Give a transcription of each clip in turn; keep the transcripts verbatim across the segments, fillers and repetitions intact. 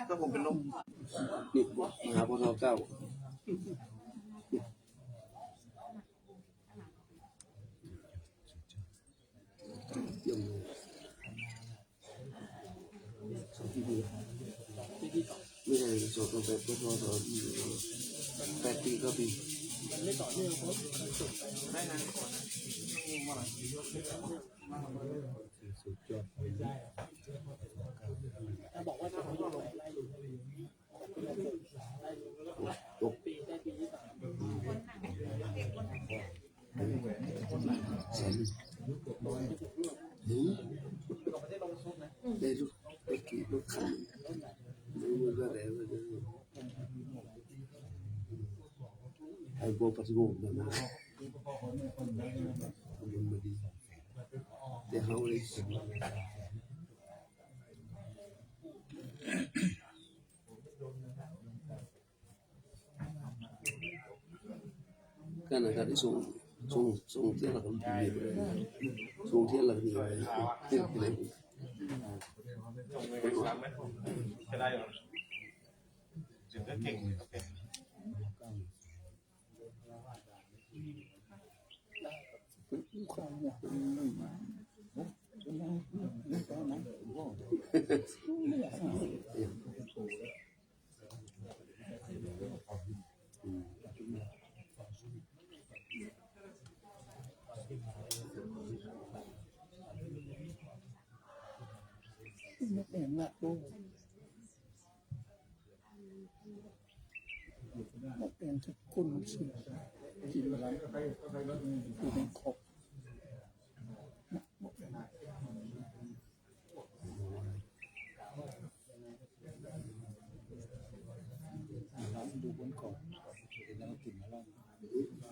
ก็ผมเป็นลม นี่ มหาโพธิ์ทองเก้า ไม่ใช่ สวดตั้งแต่พุทโธ สวดแปดปี เก้าปี ไอ้พวกปฏิบัตินะ มันมาดี แต่เขาเลย ကနကတိ ဆုံး ဆုံး ဆုံး ထဲလာကံ ဆုံး ထဲလာကံ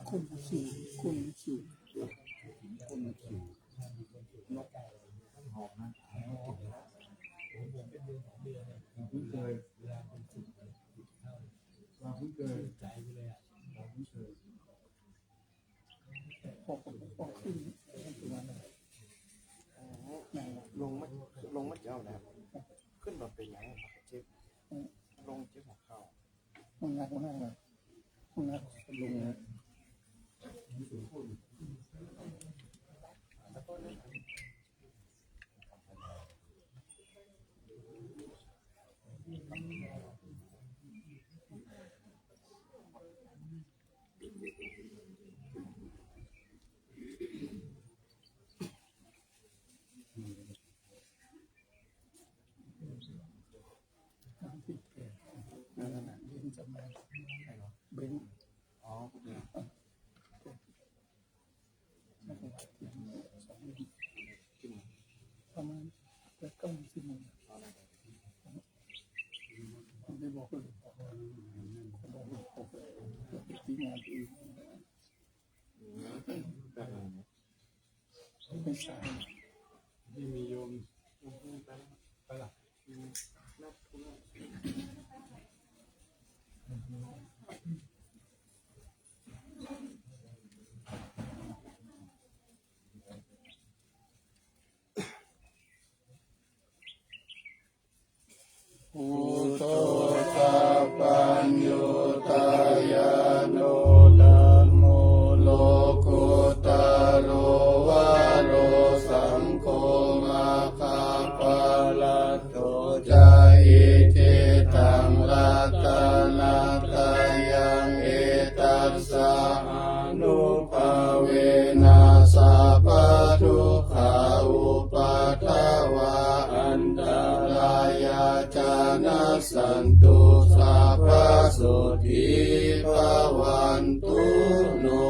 คนคิว คนคิว คนคิว นกหอมนะ คุ้นเคย ความคุ้นเคย ใจไปเลยอะ ความคุ้นเคย พอ พอขึ้น ลงมา ลงมาเจ้านะ ขึ้นรถเป็นไง เจ็บ ลงเจ็บหัวเข่า มันหนัก มันหนัก มันหนัก ลงนะ เบน อ๋อ ประมาณแปดเก้าโมง สิบโมง ไม่บอกเลย บอกเลย ที่งานตัวเอง ไม่ใช่ ที่มีโยม ไปละ Buddho tappanyuttayāno dhammo lokuttaro varo saṅgho maggaphalaṭṭho ca icchitaṃ ratanattayaṃ etaṃ saha nubhāvena sabbadukkhā upaddavā antarāyā ca nassantu sabbasotthī bhavantu no.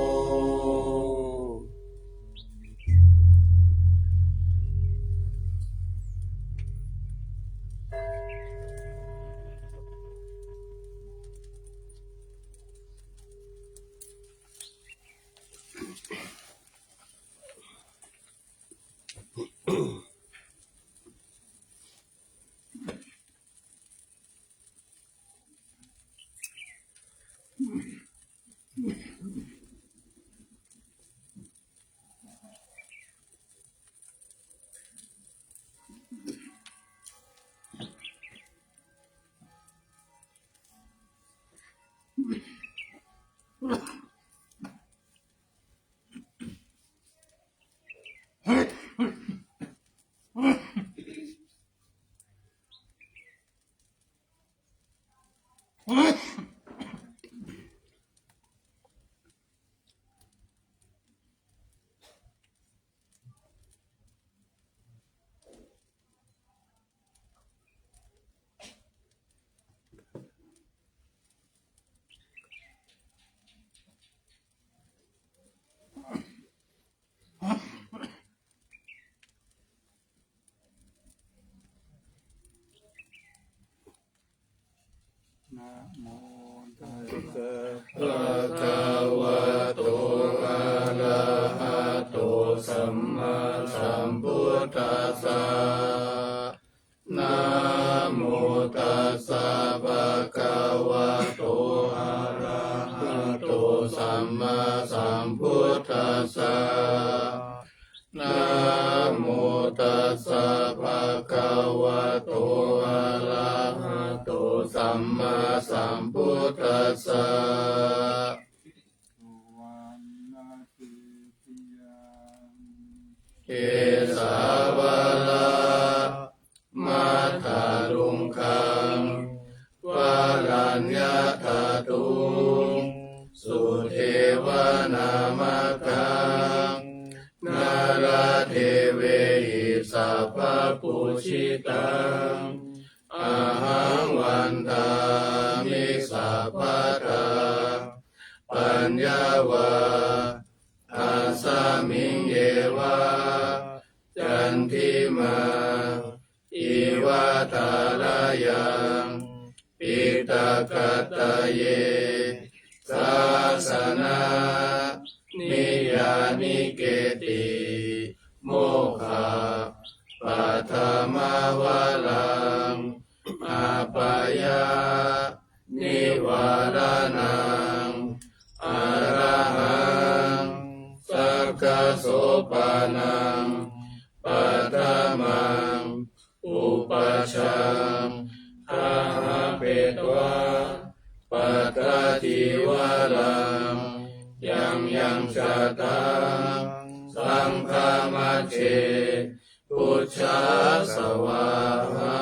Namo tassa bhagavato arahato sammāsambuddhassa. Namo tassa bhagavato arahato sammāsambuddhassa. Namo tassa bhagavato arahato sammāsambuddhassa. Kesāvalā māthaluṅgaṃ varaññathaduṃ sudevanamakaṃ nāḷādevehi sabbapūjitaṃ ahaṃ vandāmi sabbadā. Paññā va asmiṃ yeva candimā iva thārayaṃ piṭakattaye sāsana niyyānike'ti mokkhapathamaṃ varaṃ apāyanivāraṇaṃ arahaṃ sakyasopaṇaṃ pathamaṃ upajjhaṃ gahapetvā pattacīvaraṃ yaṃ yaṃ jātaṃ saṅghamajjhe pūjā svāhā.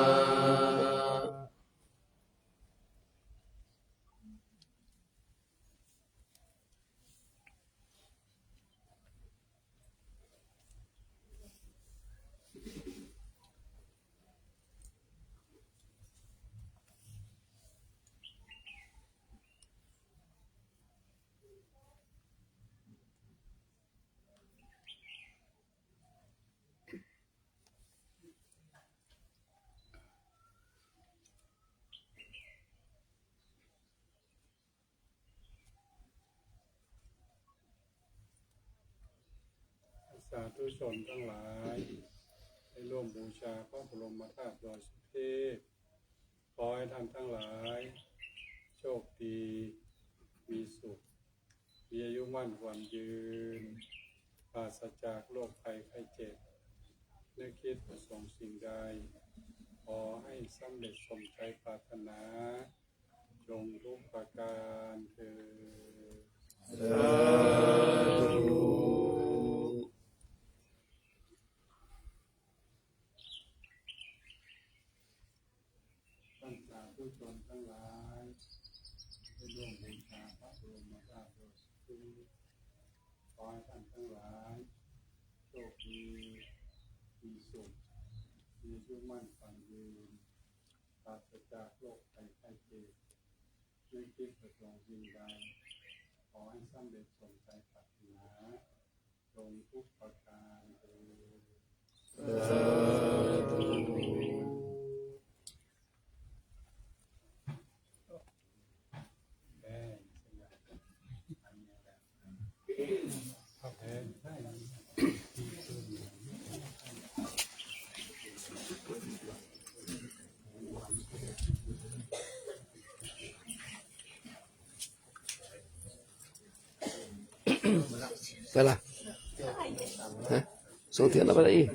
สาธุชนทั้งหลาย ได้ร่วมบูชาพระบรมธาตุดอยสุเทพ ขอให้ท่านทั้งหลาย โชคดี มีสุข มีอายุมั่นขวัญยืน ปราศจากโรคภัยไข้เจ็บ นึกคิดประสงค์สิ่งใด ขอให้สำเร็จสมใจปรารถนา จงทุกประการเทอญ สาธุ ท่านสาธุชนทั้งหลาย ได้ร่วมบูชาพระบรมธาตุ ขอให้ท่านทั้งหลาย โชคดี มีสุข มีอายุมั่นขวัญยืน ปราศจากโรคภัยไข้เจ็บ นึกคิดประสงค์สิ่งใด ขอให้สำเร็จสมใจปรารถนา จงทุกประการเทอญ สาธุ ไปละ ฮะ ส่งเทียนแล้วไปละอีก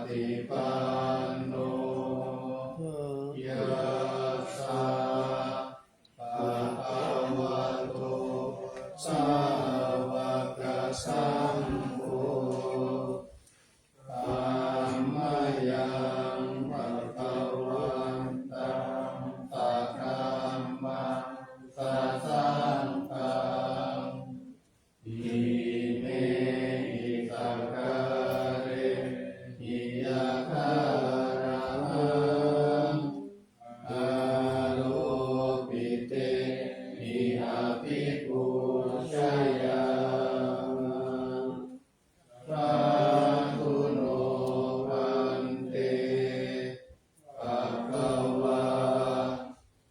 supaṭipanno. Yassa bhagavato sāvakasaṅgho, tammayaṃ bhagavantaṃ sadhammaṃ sasaṅghaṃ, imehi sakkārehi yathārahaṃ āropitehi abhipūjayāma. Sādhu no bhante, bhagavā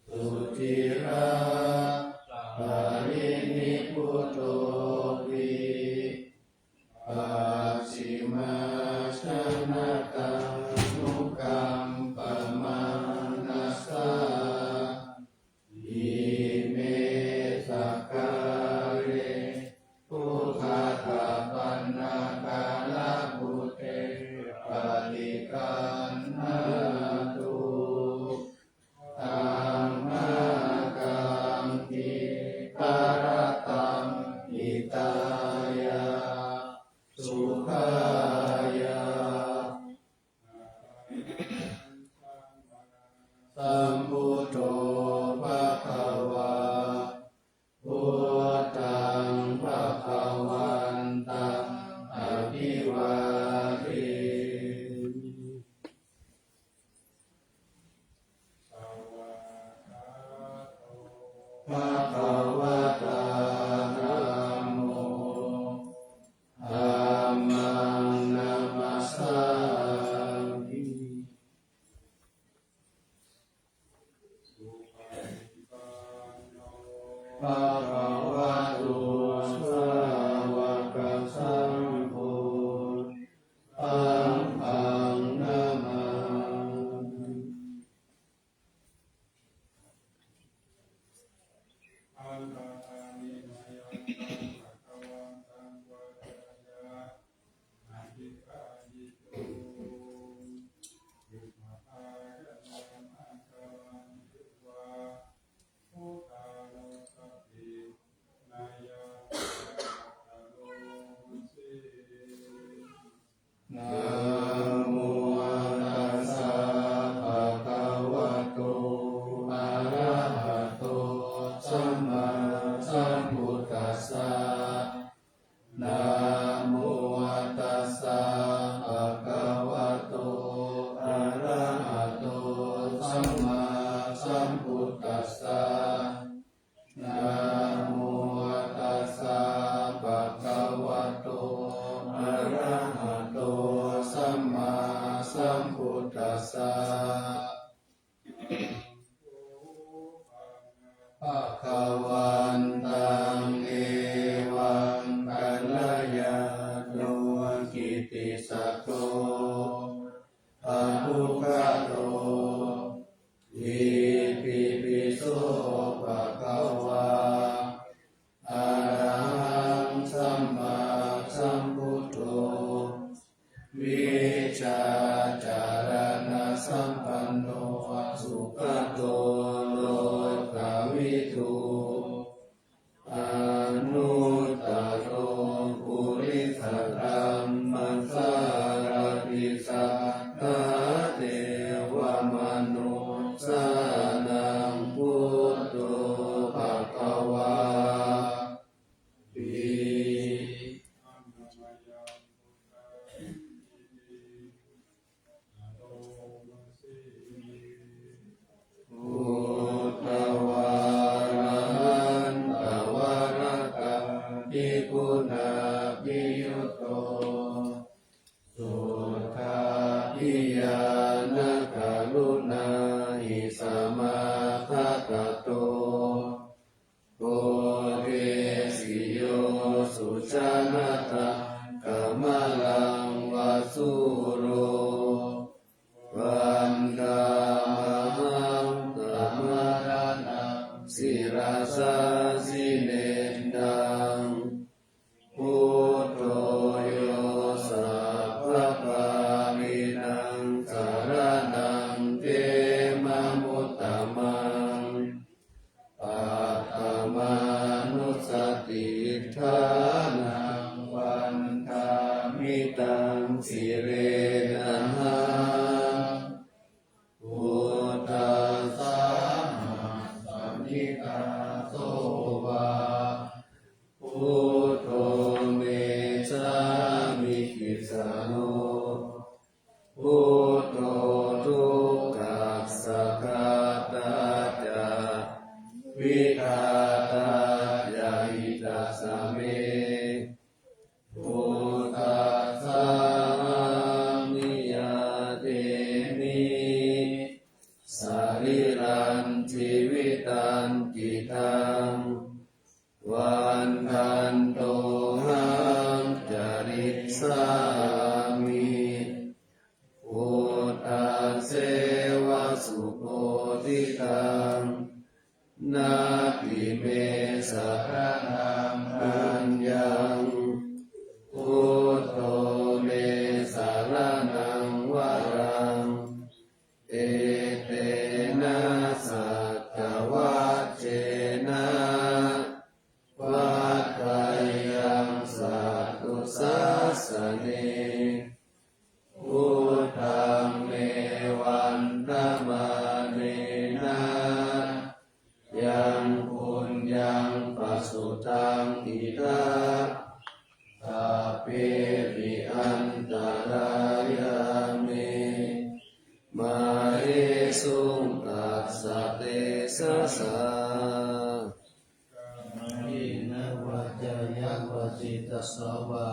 suciraparinibbutopi, pacchimājanatānukampamānasā, ime sakkāre ukkhattapaṇṇākārabhūte paṭiggaṇhātu, amhākaṃ dīgharattaṃ hitāya sukhāya. Sambuddho bhagavā, buddhaṃ bhagavantaṃ abhivādemi. Bhagavatā dhammo, dhammaṃ namassāmi. Bhagavato sāvakasaṅgho, saṅghaṃ namāmi. Namo tassa bhagavato arahato sammāsambuddhassa. Namo tassa bhagavato arahato sammāsambuddhassa. Namo tassa bhagavato arahato sammāsambuddhassa. Bhagavantaṃ evaṃ kalyāṇo kittisaddo anuggāto, itipi so bhagavā arahaṃ sammāsambuddho vijjācaraṇasampanno sugato lokavidū anuttaro purisadammasārathi satthā devamanussānaṃ buddho bhagavāti. Buddhavārahantavaratādiguṇābhiyutto, suddhābhiñāṇakaruṇāhi samāgatatto, bodhesi yo sujanataṃ kamalaṃva sūro, vandāmahaṃ tamaraṇaṃ sirasā jinendaṃ. Buddho yo sabbapāṇīnaṃ Buddho dukkhassa ghātā ca, vidhātā ca hitassa me. Buddhassāham niyyādemi, sarīrañjīvitañcidaṃ. Vandantohaṃ carissāmi, buddhasseva subodhitaṃ. Natthi me saraṇaṃ aññaṃ, buddho me saraṇaṃ varaṃ. Etena saccavajjena, vaḍḍheyyaṃ satthu sāsane. Buddhaṃ me vandamānena, yaṃ puññaṃ pasutaṃ idha, sabbepi antarāyā me, māhesuṃ tassa tejasā. Kāyena vācāya va cetasā vā,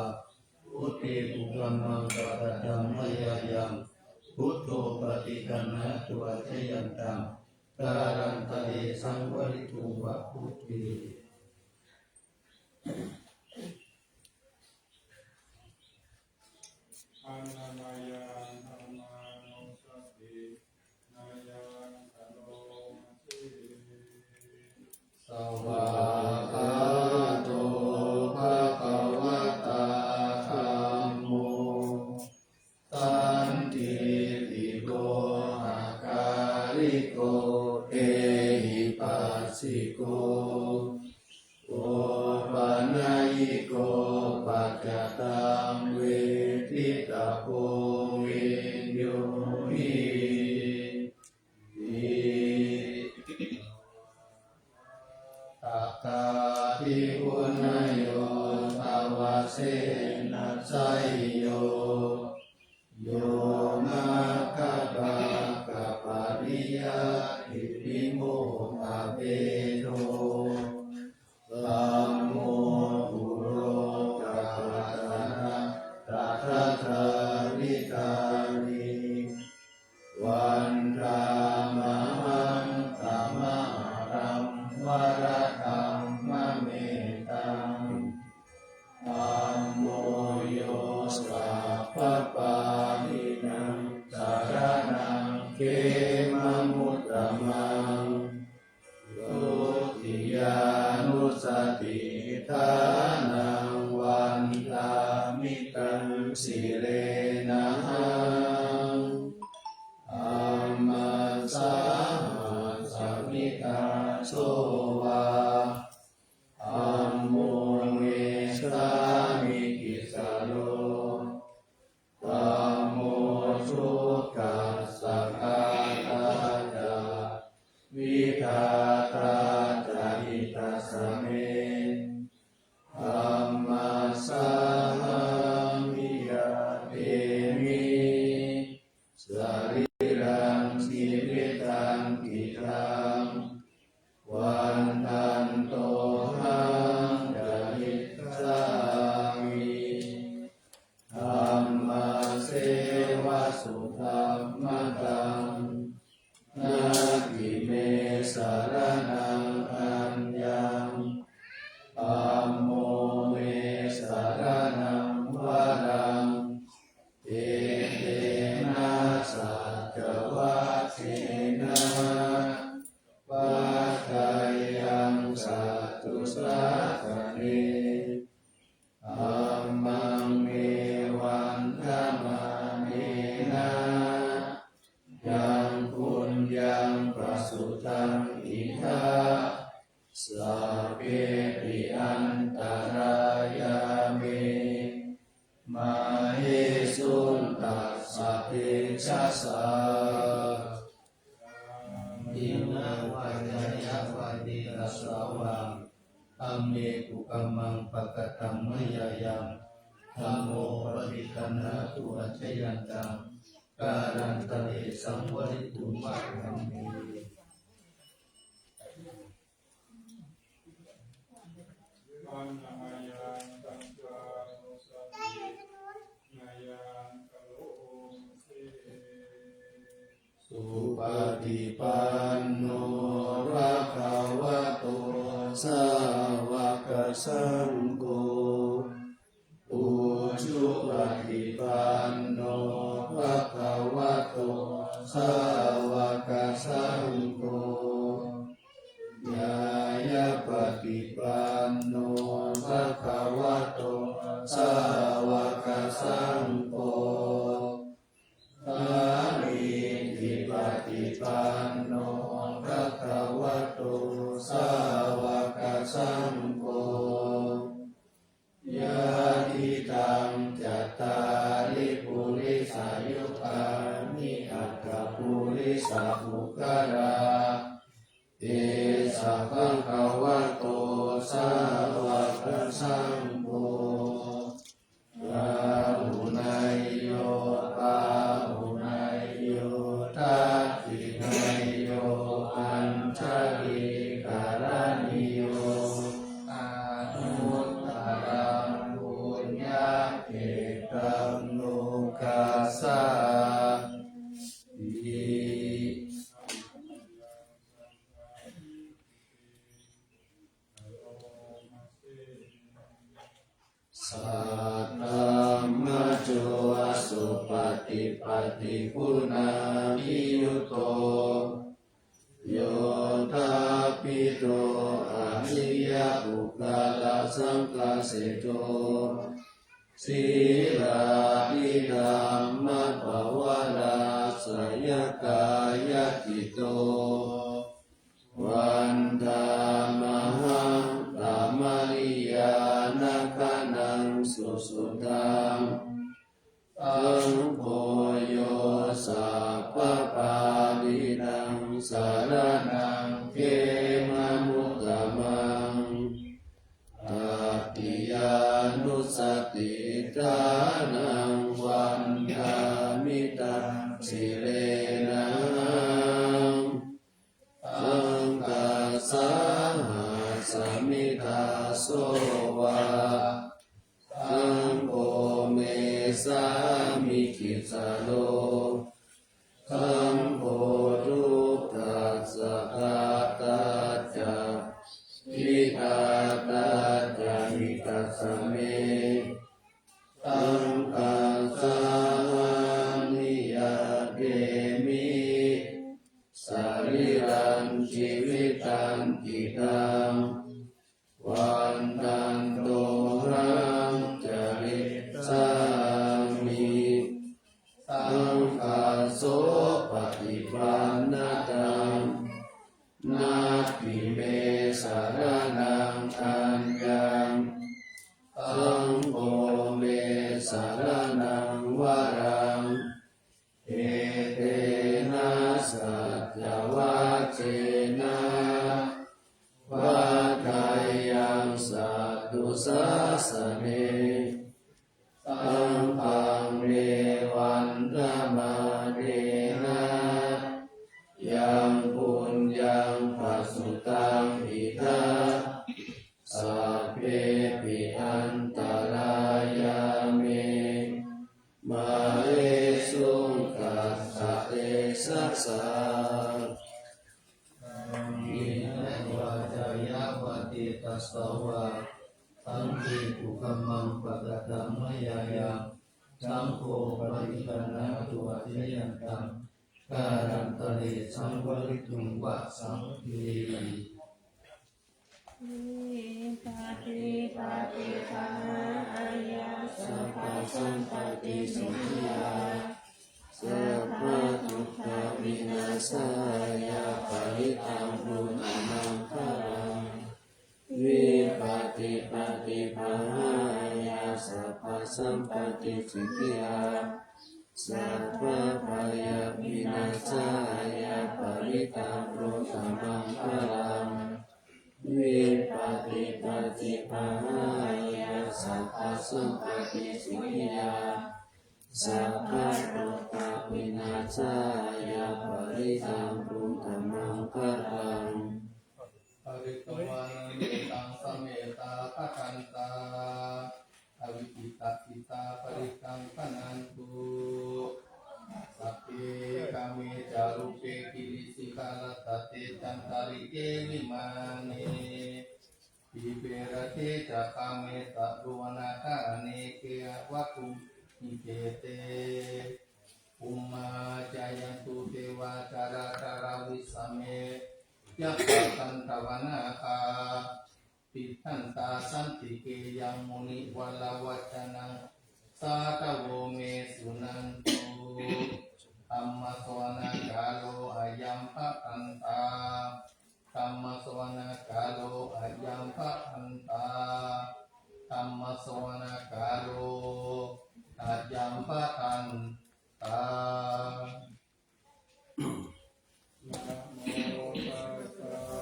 buddhe kukammaṃ pakataṃ mayā yaṃ, buddho paṭiggaṇhatu accayantaṃ, kālantare saṃvarituṃ va buddhe. Annamayaṃ dhammānussatinayaṃ karoma se. Svākkhāto bhagavatā dhammo, sandiṭṭhiko akāliko ehipassiko, opanayiko paccattaṃ veditabbo viññūhīti. Atthādi hunayo davasena seyyo, yo maggapākapariyattivimohavedo, dhammo kulokapatanā tadatharithāni, vandāmahaṃ tamaharaṃ varadhammametaṃ. Dhammo yo sabbapāṇīnaṃ saraṇaṃ khemamuttamaṃ, dutiyānussatiṭṭhānaṃ vandāmi taṃ sirenahaṃ. Dhammasāhasmi dāso va, dhammo me sāmikissaro, dhammo dukkhassa ghātā ca, vidhātā ca hitassa me. Dhammassāhaṃ niyyādemi, sarīrañjīvitañcidaṃ. Vandantohaṃ carissāmi, dhammasseva sudhammataṃ. Natthi me saraṇaṃ aññaṃ, dhammo me saraṇaṃ varaṃ. Etena saccavajjena, vaḍḍheyyaṃ satthu sāsane. Dhammaṃ me vandamānena, yaṃ puññaṃ pasutaṃ idha, sabbepi antarāyā me, māhesuṃ tassa tejasā. Kāyena vācāya va cetasā vā, dhamme kukammaṃ pakataṃ mayā yaṃ, dhammo paṭiggaṇhatu accayantaṃ, kālantare saṃvarituṃ va dhamme. Paṇāmāyaṃ pañcānussatinayaṃ karoma se. Supaṭipanno bhagavato sāvakasaṅgho, ujupaṭipanno bhagavato sāvakasaṅgho, ñāyapaṭipanno bhagavato sāvakasaṅgho, sāmīcipaṭipanno bhagavato sāvakasaṅgho, yadidaṃ cattāri purisayugāni aṭṭha purisapuggalā, esa bhagavato sāvakasaṅgho, āhuneyyo pāhuneyyo dakkhiṇeyyo añjalikaraṇīyo, anuttaraṃ puññakkhettaṃ lokassāti. Saddhammajo supaṭipattiguṇābhiyutto, yoṭṭhabbidho ariyapuggalāsaṅgaseṭṭho, sīlādidhammapavarāsayakāyacitto, vandāmahaṃ tamariyanāgaṇaṃ susuddhaṃ. Saṅgho yo sabbapāṇīnaṃ saraṇaṃ khemamuttamaṃ, tatiyānussatiṭṭhānaṃ vandāmi taṃ sirenahaṃ. Saṅghassāhasmi dāso va, saṅgho me sāmikissaro, saṅgho dukkhassa ghātā ca vidhātā ca hitassa me. Saṅghassāhaṃ niyyādemi sarīrañjīvitañcidaṃ, vandantohaṃ carissāmi saṅghassopaṭipannataṃ. Natthi me saraṇaṃ aññaṃ, saṅgho me saraṇaṃ varaṃ, etena saccavajjena vaḍḍheyyaṃ satthu sāsane. Saṅghaṃ me vandamānena yaṃ puññaṃ pasutaṃ idha, sabbepi antarāyā me māhesuṃ tassa tejasā. Kāyena vācāya va cetasā vā, saṅghe kukammaṃ pakataṃ mayā yaṃ, saṅgho paṭiggaṇhatu accayantaṃ, kālantare saṃvarituṃ va saṅghe. Vipattipaṭibāhāya sabbasampattisiddhiyā, sabbadukkhavināsāya parittaṃ brūtha maṅgalaṃ. Vipattipaṭibāhāya sabbasampattisiddhiyā, sabbabhayavināsāya parittaṃ brūtha maṅgalaṃ. Vipattipaṭibāhāya sabbasampattisiddhiyā, sabbadukkhavināsāya Jaya parittaṃ brūtha maṅgalaṃ. Pharitvāna mettaṃ sametā bhadantā, avikkhittacittā parittaṃ bhaṇantu. Sagge kāme ca rūpe girisikharataṭe cantalikkhe vimāne, dīpe raṭṭhe ca gāme taruvanagahane gehavatthumhi khette, bhummā cāyantu devā jalathalavisame yakkhagandhabbanāgā, tiṭṭhantā santike yaṃ munivaravacanaṃ sādhavo me suṇantu. Dhammassavanakālo ayambhadantā. Dhammassavanakālo ayambhadantā. Dhammassavanakālo ayambhadantā. Namo tassa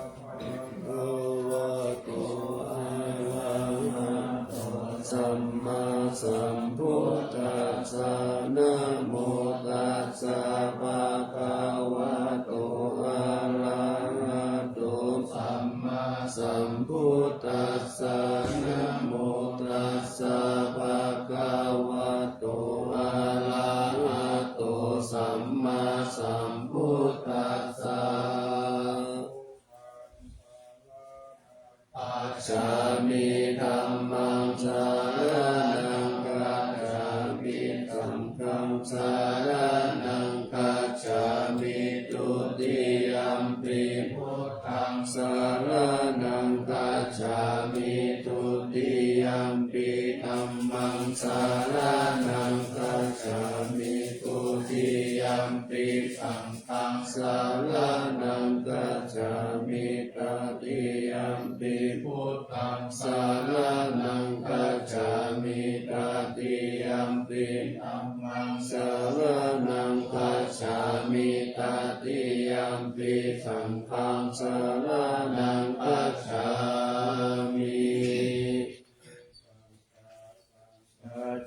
bhagavato arahato sammāsambuddhassa. Namo tassa bhagavato arahato sammāsambuddhassa. Namo tassa bhagavato arahato sammāsambuddhassa. Gacchāmi. Dhammaṃ saraṇaṃ gacchāmi. Saṅghaṃ saraṇaṃ gacchāmi. Dutiyampi buddhaṃ saraṇaṃ gacchāmi. Dutiyampi dhammaṃ saraṇaṃ gacchāmi. Dutiyampi saṅghaṃ saraṇaṃ gacchāmi. Tatiyampi buddhaṃ saraṇaṃ gacchāmi. Tatiyampi dhammaṃ saraṇaṃ gacchāmi. Tatiyampi saṅghaṃ saraṇaṃ gacchāmi. Saṅghassa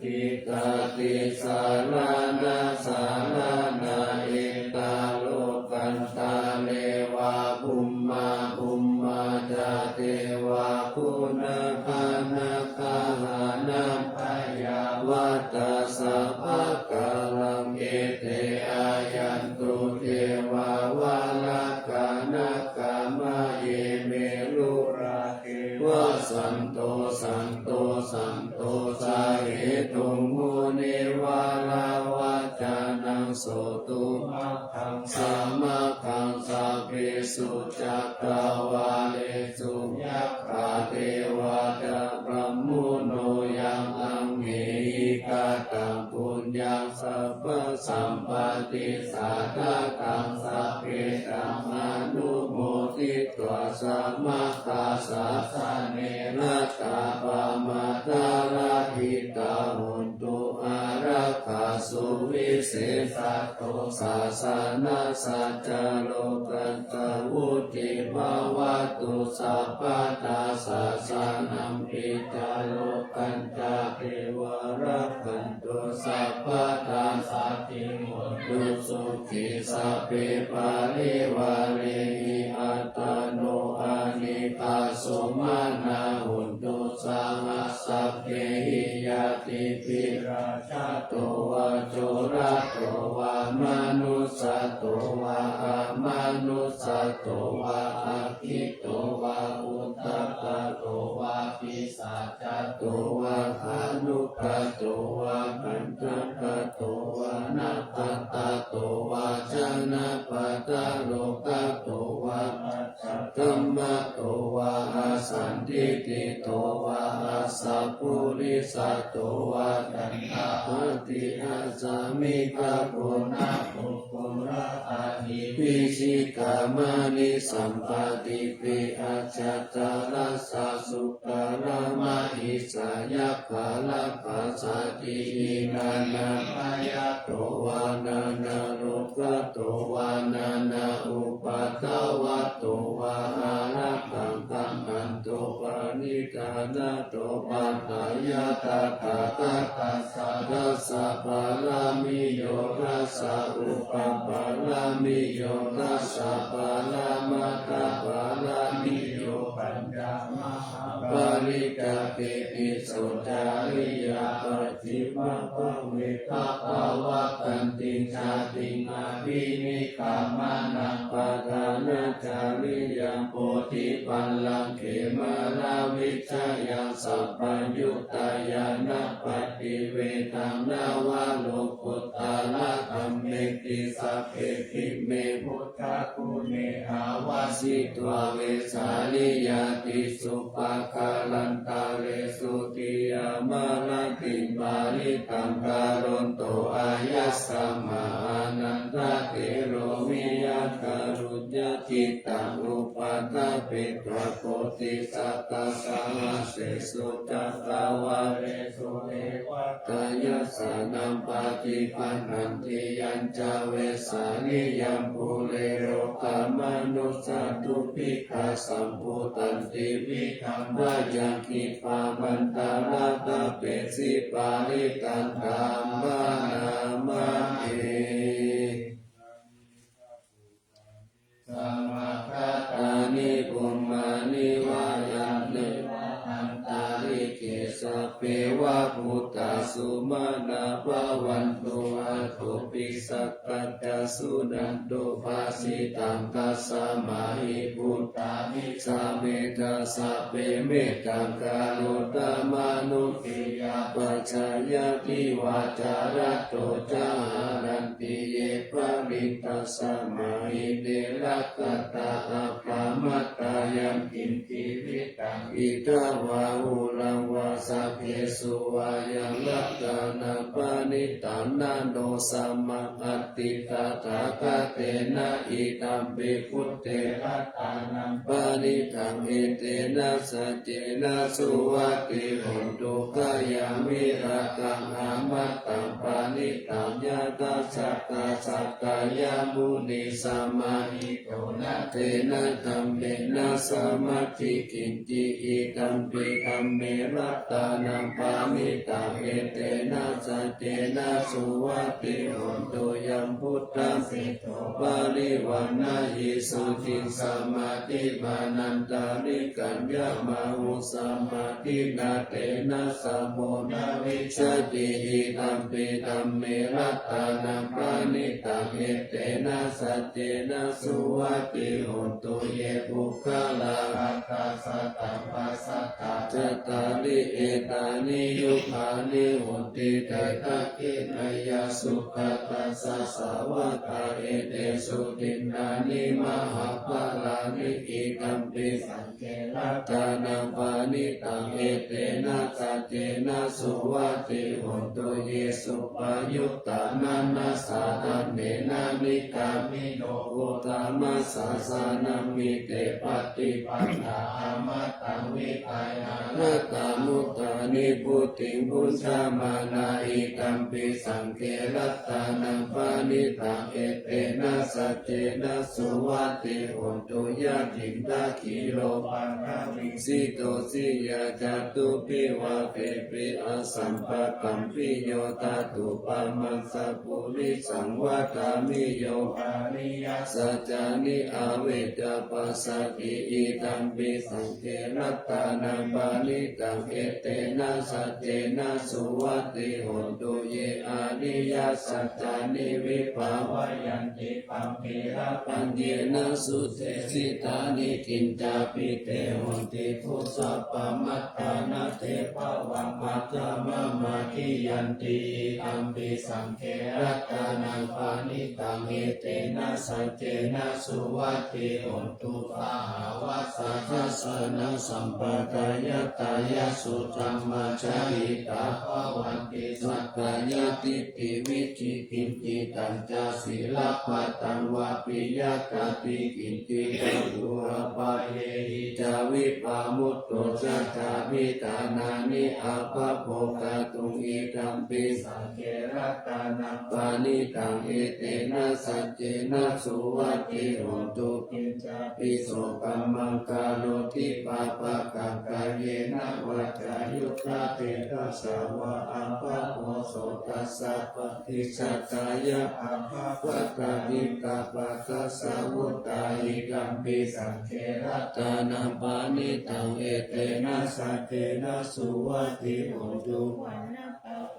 tiṭṭhati saraṇa saraṇā. Etā lokantare va bhummā bhummā ca devā guṇagaṇagahā nābhayā vatthasappakālaṃ. Ete āyantu devā varaganāgamāye me rū rā deva santo santo santo sahetuṃ munivaravacanaṃ sotumaggaṃ samaggaṃ sabbesu cakkavāḷesu yakkhā devā ca brahmuno yaṃ amhehi kataṃ puññaṃ sabbasampatti sādhakaṃ sabbe taṃ anumoditvā samaggā sāsane ratā pamādarahitā hontu ārakkha suvisesato sāsanassa ca lokassa vuḍḍhī bhavatu sabbadā. Sāsanampi ca lokassa devā rakkhantu sabbadā saddhiṃ hontu sukhī sabbe parivārehi attano anīghā sumanā hontu saha sabbehi ñātibhi. Rājato vā corato vā manussato vā amanussato vā aggito vā udakato vā pisācato vā khāṇukato vā kaṇṭakato vā nakkhattato vā janapadarogato vā ajjagammatato vā asandiṭṭhito vā asappurisato vā caṇḍahatthi-assamigagoṇakukkuraahivicchikamaṇisappadīpiacchataracchasūkaramahisayakkha rakkhasādīhi nānābhayato vā nānārogato vā nānāupaddavato vā ārakkhaṃ gaṇhantu paṇidhānato. Atthāya tathāgatassa dasa pāramiyo dasa sa upapāramiyo, dasa paramattha pāramiyo, pañca mahāpariccāge tisso cariyā, pacchimabbhave gabbhāvakkantiṃ jātiṃ abhinikkhamanaṃ, padhānacariyaṃ bodhipallaṅke māravijayaṃ, sabbaññutañāṇappaṭivedhaṃ navalokuttaradhammeti, sabbepime buddhaguṇe āvajjitvā vesāliyā, tīsu pākārantaresu tiyāmarattiṃ, parittaṃ karonto āyasmā Ānandatthero viya kāruññacittaṃ upaṭṭhapetvā, koṭisatasahassesu cakkavāḷesu devatā, yassāṇaṃ paṭiggaṇhanti yañca vesāliyaṃ, pure rogāmanussadubbhikkhasambhūtaṃ, tividhaṃ bhayaṃ khippāmantaradhāpesi, parittaṃ taṃ bhaṇāma he. Samāgatāni bhummāni vā yāni va antalikkhe, sabbe va bhūtā sumanā bhavantu, athopi sakkacca suṇantu bhāsitaṃ. Tasmā hi bhūtā nisāmetha sabbe, mettaṃ karotha mānusiyā pajāya, divā ca ratto ca haranti ye baliṃ, tasmā hi ne rakkhatha appamattā. Yaṅkiñci vittaṃ idha vā huraṃ vā, saggesu vā yaṃ ratanaṃ paṇītaṃ, na no samaṃ atthi tathāgatena, idampi buddhe ratanaṃ paṇītaṃ, etena saccena suvatthi hotu. Khayaṃ virāgaṃ amataṃ paṇītaṃ, yadajjhagā sakyamunī samāhito, na tena dhammena samatthi kiñci, idampi dhamme ratanaṃ paṇītaṃ, etena saccena suvatthi hotu. Yaṃ buddhaseṭṭho parivaṇṇayī suciṃ, samādhimānantarikaññamāhu, samādhinā tena samo na vijjati, idampi dhamme ratanaṃ paṇītaṃ, etena saccena suvatthi hotu. Ye puggalā aṭṭha sataṃ pasatthā, cattāri etāni yugāni honti, te dakkhiṇeyyā sugatassa sāvakā, etesu dinnāni mahapphalāni, idampi saṅghe ratanaṃ paṇītaṃ, etena saccena suvatthi hotu. Ye suppayuttā manasā daḷhena, nikkāmino gotamasāsanamhi, te pattipattā amataṃ vigayha, laddhā mudhā nibbutiṃ bhuñjamānā, idampi saṅghe ratanaṃ paṇītaṃ, etena saccena suvatthi hotu. Yathindakhīlo paṭhaviṃ sito siyā, catubbhi vātebhi asampakampiyo, tathūpamaṃ sappurisaṃ vadāmi, yo ariyasaccāni avecca passati, idampi saṅghe ratanaṃ paṇītaṃ, etena saccena suvatthi hotu. Ye ariyasaccāni vibhāvayanti gambhīrapaññena, sudesitāni kiñcāpi te honti bhusappamattā, na te bhavaṃ aṭṭhamamādiyanti, idampi saṅghe ratanaṃ paṇītaṃ, etena saccena suvatthi hotu. Sahāvassa dassanasampadāya, kāyasudhammā jahitā bhavanti, sakkāyadiṭṭhi vicikicchitañca, sīlabbataṃ vāpi yadatthi kiñci, paccu appāyehi ca vippamutto, cattāri dānāni abhabbo kātuṃ, idampi saṅghe ratanaṃ paṇītaṃ, etena tena saccena suvatthi hotu. Kiñcāpi so kammaṃ karoti pāpakaṃ kāyena vācāyukatejasaṃ vā abhabbo so tassa paṭicchadāya abhabbatā hitvā tassa vuttā. Idampi saṅghe ratanaṃ paṇītaṃ etena saccena suvatthi hotu.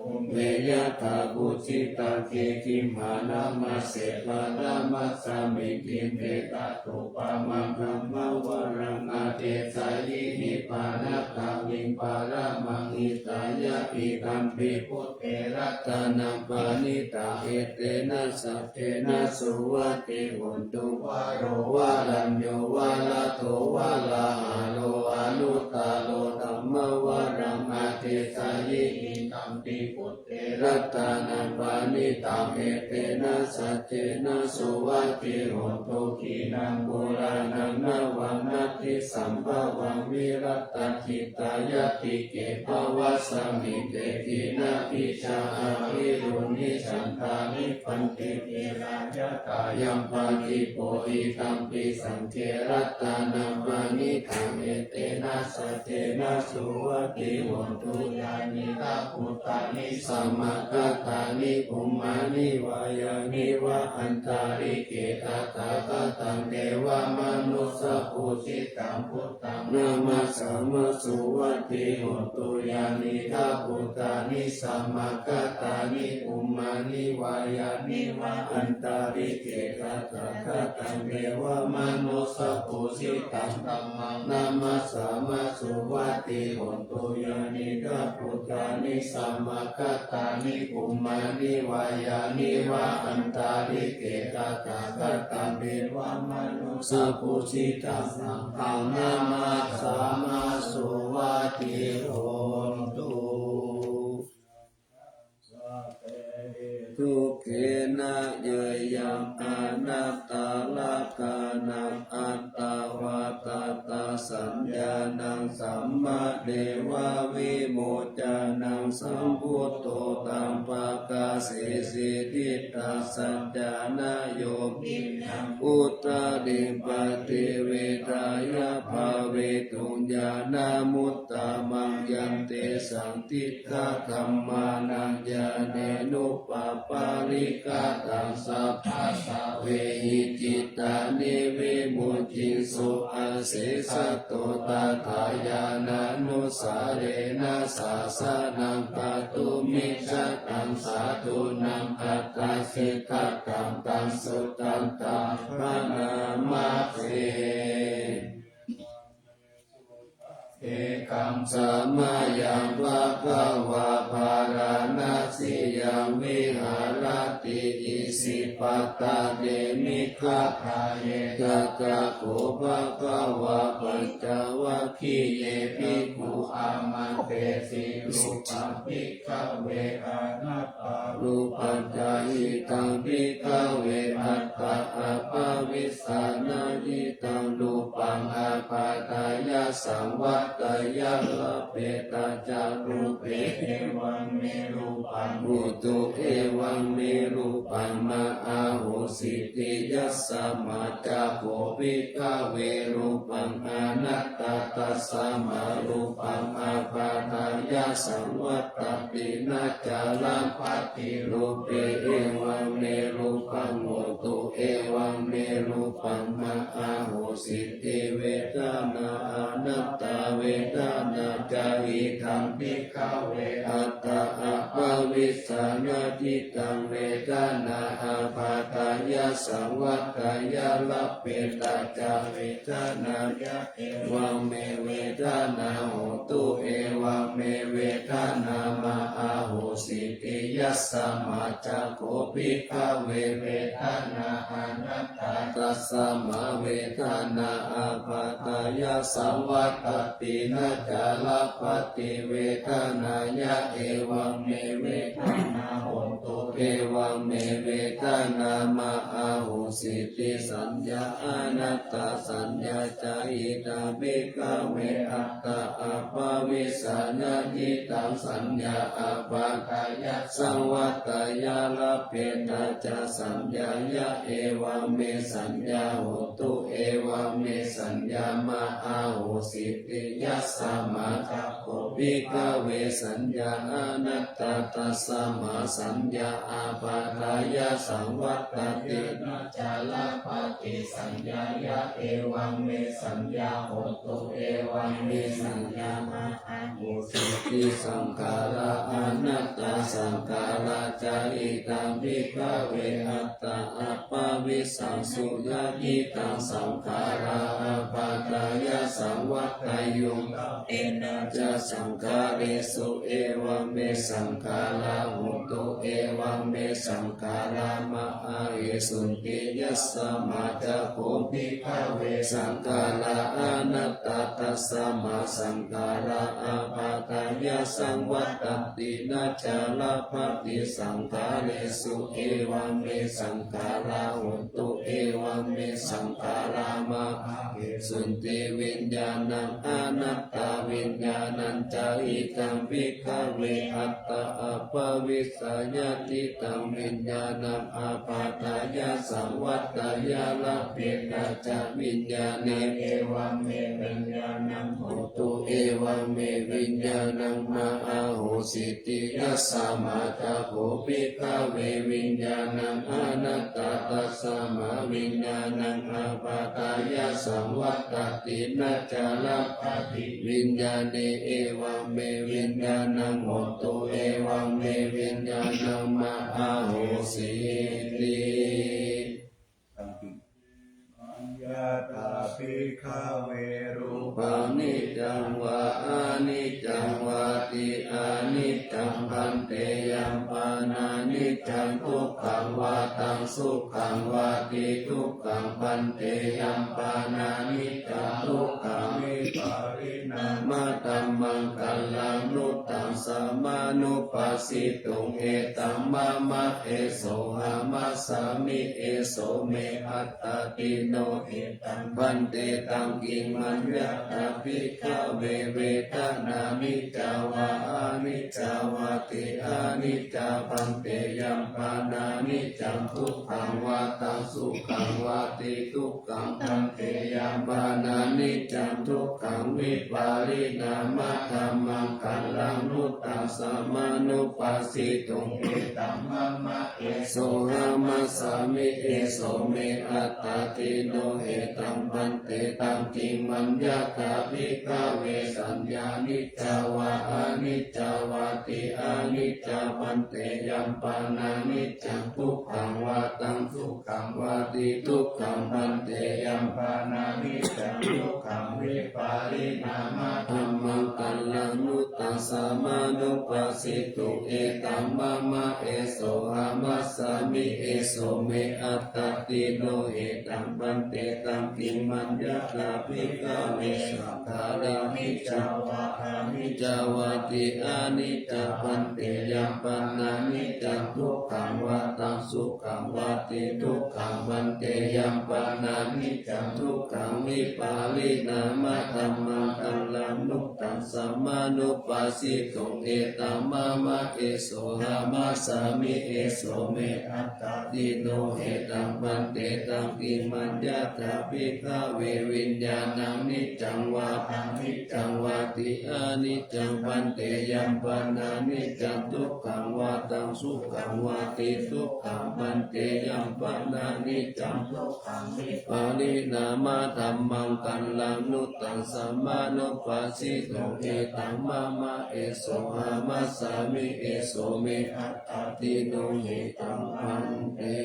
Pubbe yathā pūjitaṃ kehimaṇamasseṭṭhaṃ ramasmiṃ khippetabbo pāmaṃ dhammavaraṃ adesayīhi. Pahātabbiṃ paramaṃ hitāya. Idampi buddhe ratanaṃ paṇītaṃ etena saccena suvatthi hotu. Varo varañño varado varāharo anuttaro dhammavaraṃ adesayīhi. Idampi buddhe ratanaṃ paṇītaṃ etena saccena suvatthi hotu. Khīṇaṃ purāṇaṃ navaṃ natthi sambhavaṃ virattacittāyatike bhavasmiṃ te khīṇabījā avirūḷhichandā nibbanti dhīrā yathāyampadīpo. Idampi saṅghe ratanaṃ paṇītaṃ etena saccena suvatthi hotu. Yānīdha bhūtāni samāgatāni bhummāni vā yāni va antalikkhe tathāgataṃ devamanussapūjitaṃ buddhaṃ namassāma suvatthi hotu. Yānīdha bhūtāni samāgatāni bhummāni vā yāni va antalikkhe tathāgataṃ devamanussapūjitaṃ dhammaṃ namassāma suvatthi hotu. Yānīdha bhūtāni samāgatāni bhummāni vā yāni va antalikkhe tathāgataṃ devamanussapūjitaṃ saṅghaṃ namassāma suvatthi hotu. Dukkhe nāññayaṃ anattā, rakkhaṇaṃ attā vā tattha saññāṇaṃ, sammāneva vimoccanaṃ, sambuddho taṃ pakāsesi. Diṭṭhasaccāna yo khiṇaṃ uttariṃ paṭivedhāya, bhāvetuṃ ñāṇamuttamaṃ, yantesaṃ diṭṭhadhammānaṃ ñāṇenupapālikkhataṃ, sabbasāvehi cittāni vimucciṃsu, asesato. Tathā ñāṇānussārena sāsanaṃ kātumijjhataṃ, sādhūnaṃ attasiddhattham, taṃ suṇātha bhaṇāma se. Ekaṃ samayaṃ bhagavā bārāṇasiyaṃ viharati isipatane migadāye. Tatra kho bhagavā pañcavaggiye bhikkhū āmantesi. Rūpaṃ bhikkhave anattā, rūpañca idaṃ bhikkhave attā abhavissa, na idaṃ rūpaṃ ābādhāya saṃvatteyya, labbhetha ca rūpe. Evaṃ me rūpaṃ hotu, evaṃ me rūpaṃ mā ahosīti. Yasmā ca kho bhikkhave rūpaṃ anattā, tasmā rūpaṃ ābādhāya saṃvattati, na ca labbhati rūpe. Evaṃ me rūpaṃ hotu, evaṃ me rūpaṃ mā ahosīti. Vedanā anattā, vedanā ca idaṃ bhikkhave attā abhavissa, na idaṃ vedanā ābādhāya saṃvatteyya, labbhetha ca vedanāya. Evaṃ me vedanā hotu, evaṃ me vedanā mā ahosīti. Yasmā ca kho bhikkhave vedanā anattā, tasmā vedanā ābādhāya saṃvattati, na ca labbhati vedanāya. Evaṃ me vedanā hotu, evaṃ me vedanā mā aho sīti. Saññā anāttasaññā ca idaṃ bhikkhave attā appavissāya cittasaññā appattaya saṃvatteyya, labbhetha ca saññāya evaṃ me saññā hotu, evaṃ me saññā mā ahosīti. Yasmā ca kho bhikkhave saññā anattā, tasmā saññā appattaya saṃvattati, na ca labbhati saññāya evaṃ me saññā hotu, evaṃ me saññā mā ahosīti. Saṅkhārā anattā, saṅkhārā ca idaṃ bhikkhave attā appavissāya cittasaṅkhārā appattaya saṃvatteyyaṃ, taṃ tena ca saṅkhāresu evaṃ me saṅkhārā hontu, evaṃ me saṅkhārā mā ahesunti. Yasmā ca kho bhikkhave saṅkhārā anattā, tasmā saṅkhārā appattaya saṃvattati, na ca labbhati saṅkhāresu evaṃ me saṅkhārā hontu, evaṃ me saṅkhārā mā ahesunti. Viññāṇaṃ anattā, viññāṇañca idaṃ bhikkhave attā appavissāya cittaṃ viññāṇaṃ appattaya saṃvatteyya, labbhetha ca viññāṇe evaṃ me viññāṇaṃ hotu, evaṃ me viññāṇaṃ mā ahosīti. Yasmā ca kho bhikkhave viññāṇaṃ anattā, tasmā viññāṇaṃ appattaya saṃvattati, na ca labbhati viññāṇe evaṃ me viññāṇaṃ hotu, evaṃ me viññāṇaṃ mā ahosīti. Yathā bhikkhave rūpaṃ niccaṃ vā aniccaṃ vāti. Aniccaṃ bhante, yaṃ pana niccaṃ, dukkhaṃ vā taṃ sukhaṃ vāti. Dukkhaṃ bhante, yaṃ pana niccaṃ, dukkhaṃ vipariṇāmadhammaṃ, kallaṃ nu taṃ, samanupassituṃ. Etaṃ mama, esohamasmi, eso me attāti. No etaṃ bhante, taṃ kiṃ maññatha bhikkhave, vedanā niccā vā aniccā vāti. Aniccā bhante, yaṃ pana niccaṃ, dukkhaṃ vā taṃ sukhaṃ vāti. Dukkhaṃ bhante, yaṃ pana niccaṃ, dukkhaṃ vipariṇāmadhammaṃ, kallaṃ nu taṃ, samanupassituṃ. Etaṃ mama, esohamasmi, eso me attāti. No etaṃ bhante, taṃ kiṃ maññatha bhikkhave, saññā niccā vā aniccā vāti. Aniccā bhante, yaṃ pana niccaṃ, dukkhaṃ vā taṃ sukhaṃ vāti. Dukkhaṃ bhante, yaṃ pana niccaṃ, dukkhaṃ vipariṇāmadhammaṃ, kallaṃ nu taṃ, samanupassituṃ. Etaṃ mama, esohamasmi, eso me attāti. No etaṃ bhante, taṃ kiṃ maññatha bhikkhave, saṅkhārā niccā vā aniccā vāti. Aniccā bhante, yaṃ pana niccaṃ, dukkhaṃ vā taṃ sukhaṃ vāti. Dukkhaṃ bhante, yaṃ pana niccaṃ, dukkhaṃ vipariṇāmadhammaṃ, kallaṃ nu taṃ, samanupassituṃ. Etaṃ mama, esohamasmi, eso me attāti. No etaṃ bhante, taṃ kiṃ maññatha bhikkhave, viññāṇaṃ niccaṃ vā aniccaṃ vāti. Aniccaṃ bhante, yaṃ pana niccaṃ, dukkhaṃ vā taṃ sukhaṃ vāti. Dukkhaṃ bhante, yaṃ pana niccaṃ, dukkhaṃ vipariṇāmadhammaṃ, kallaṃ nu taṃ, samanupassituṃ. Etaṃ mama, esohamasmi, eso me attāti. No etaṃ bhante.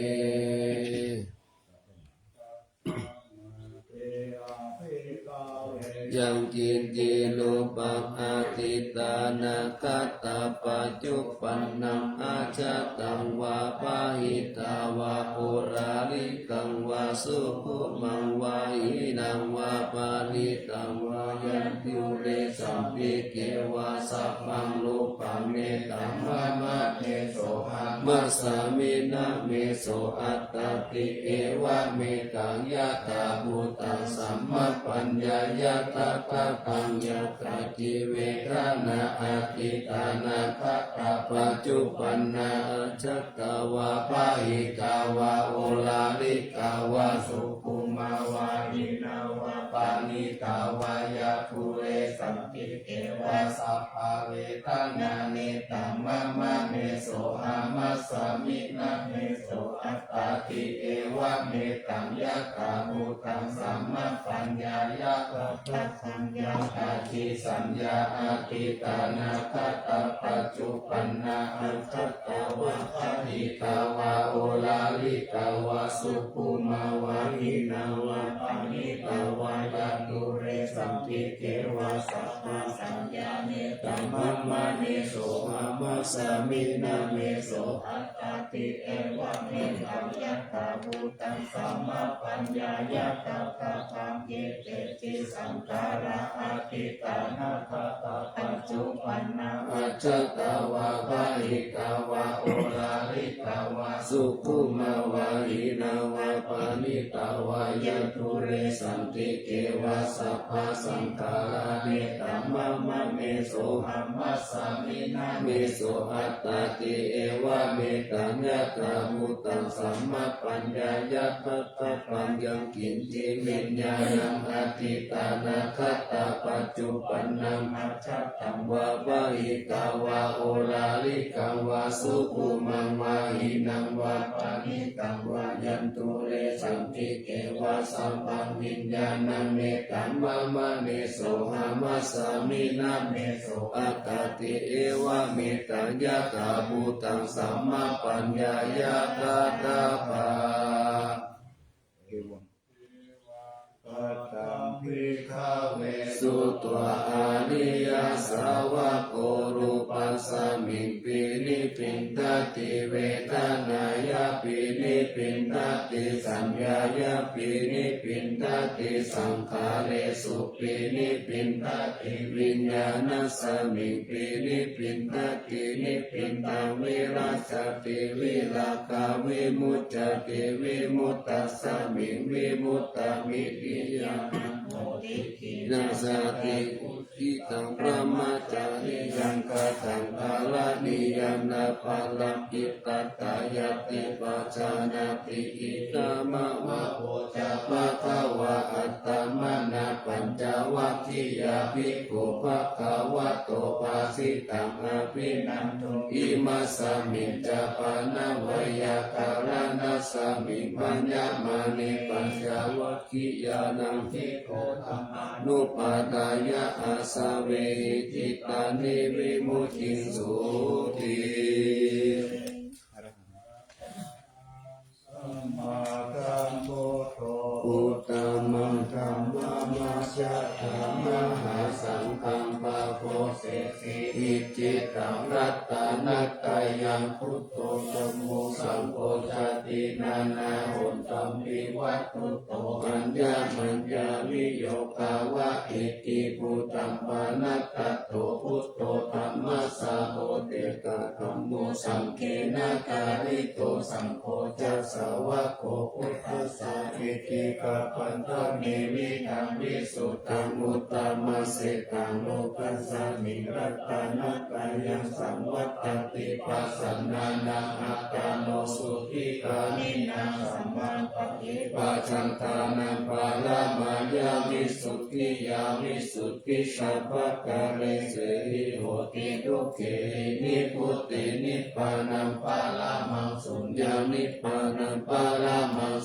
yaṅkiñci rūpaṃ atītānāgatapaccuppannaṃ ajjhattaṃ vā bahiddhā vā oḷārikaṃ vā sukhumaṃ vā hīnaṃ vā paṇītaṃ vā yandūre santike vā sabbaṃ rūpaṃ me dhammaṃ mame sohamasmi na me so attāti. Evametaṃ yathābhūtaṃ sammappaññāya tattha bhayaṃ yattha ca vedanā atītānāgatapaccuppannaṃ ajjhattā vā bahiddhā vā oḷārikā vā sukkhumā vā hīnā vā paṇītā vā yandūre santike vā sabbā vedanā me dhammaṃ mame sohamasmi na me so attāti. Evametaṃ yathābhūtaṃ sammappaññāya tattha bhayaṃ yattha ca saññā atītānāgatapaccuppannaṃ ajjhattā vā bahiddhā vā oḷārikā vā sukkhumā vā hīnā vā paṇītā vā yandūre santike vā sabbā saññā me dhammaṃ mame sohamasmi na me so attāti. Evametaṃ yathābhūtaṃ sammappaññāya tattha bhayaṃ yattha ca saṅkhārā atītānāgatapaccuppannaṃ ajjhattā vā bahiddhā vā oḷārikā vā sukkhumā vā hīnā vā paṇītā vā yandūre santike vā sabbā saṅkhārā me dhammaṃ mame sohamasmi na me so attāti. Evametaṃ yathābhūtaṃ sammappaññāya tattha bhayaṃ kiñci viññāṇaṃ atītānāgatapaccuppannaṃ ajjhattaṃ vā bahiddhā vā oḷārikaṃ vā sukhumaṃ vā hīnaṃ vā paṇītaṃ vā yandūre santike vā sabbaṃ viññāṇaṃ me dhammaṃ mame sohamasmi na me so attāti. Evametaṃ yathābhūtaṃ sammappaññāya tattha bha- Evaṃ. Kataṃ bhikkhave sutvā ariyasāvako rūpasmiṃ pīṇipindati vedanāya pīṇipindati saññāya pīṇipindati saṅkhāresu pīṇipindati viññāṇasmiṃ pīṇipindati nibbindaṃ virajjati virāgā vimuccati vimuttasmiṃ vimuttamiddhi ñāṇaṃ hoti khīṇā jāti. Uccitaṃ brahmacariyaṃ kataṃ karaṇīyaṃ na paraṃ itthattāyāti pajānāti. Idamavoca bhagavā. Attamanā pañcavaggiyā bhikkhū bhagavato bhāsitaṃ abhinanduṃ. Imasmiñca pana veyyākaraṇasmiṃ bhaññamāne pañcavaggiyānaṃ bhikkhū dhammānupādāya āsavehi cittāni vimucciṃsūti. Sammāsambuddho uttamaṃ dhammamajjhattaṃ mahāsaṅghaṃ pāpūjesi icchitaṃ ratanattayaṃ buddho dhammo saṅgho jātīnaṃ hotampi vatthuto aññamaññaviyogā vattiti buddhaṃ panattatto buddho dhammasāvoko dhammo saṅghena parittito saṅgho ca sāvako buddhassa iti kappatane vidaṃ visuddhaṃ uttamaseṭṭhaṃ lokasmiṃ ratanattayaṃ saṃvattati pasannānaṃ attano sukhī kāmīnaṃ samāpatti pajānānānaṃ paramāya visuddhiyā visuddhi sabbakāresu hoti dukkheti nibbutiṃ nibbānaṃ paramaṃ suññaṃ nibbānaṃ paramaṃ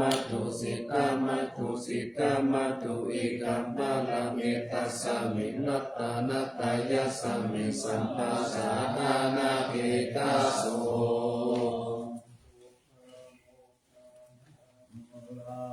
matu siddha matu siddha matu ekampalaṃ etasmiṃ ratanattayasmiṃ sabbasādaṇakhetaso.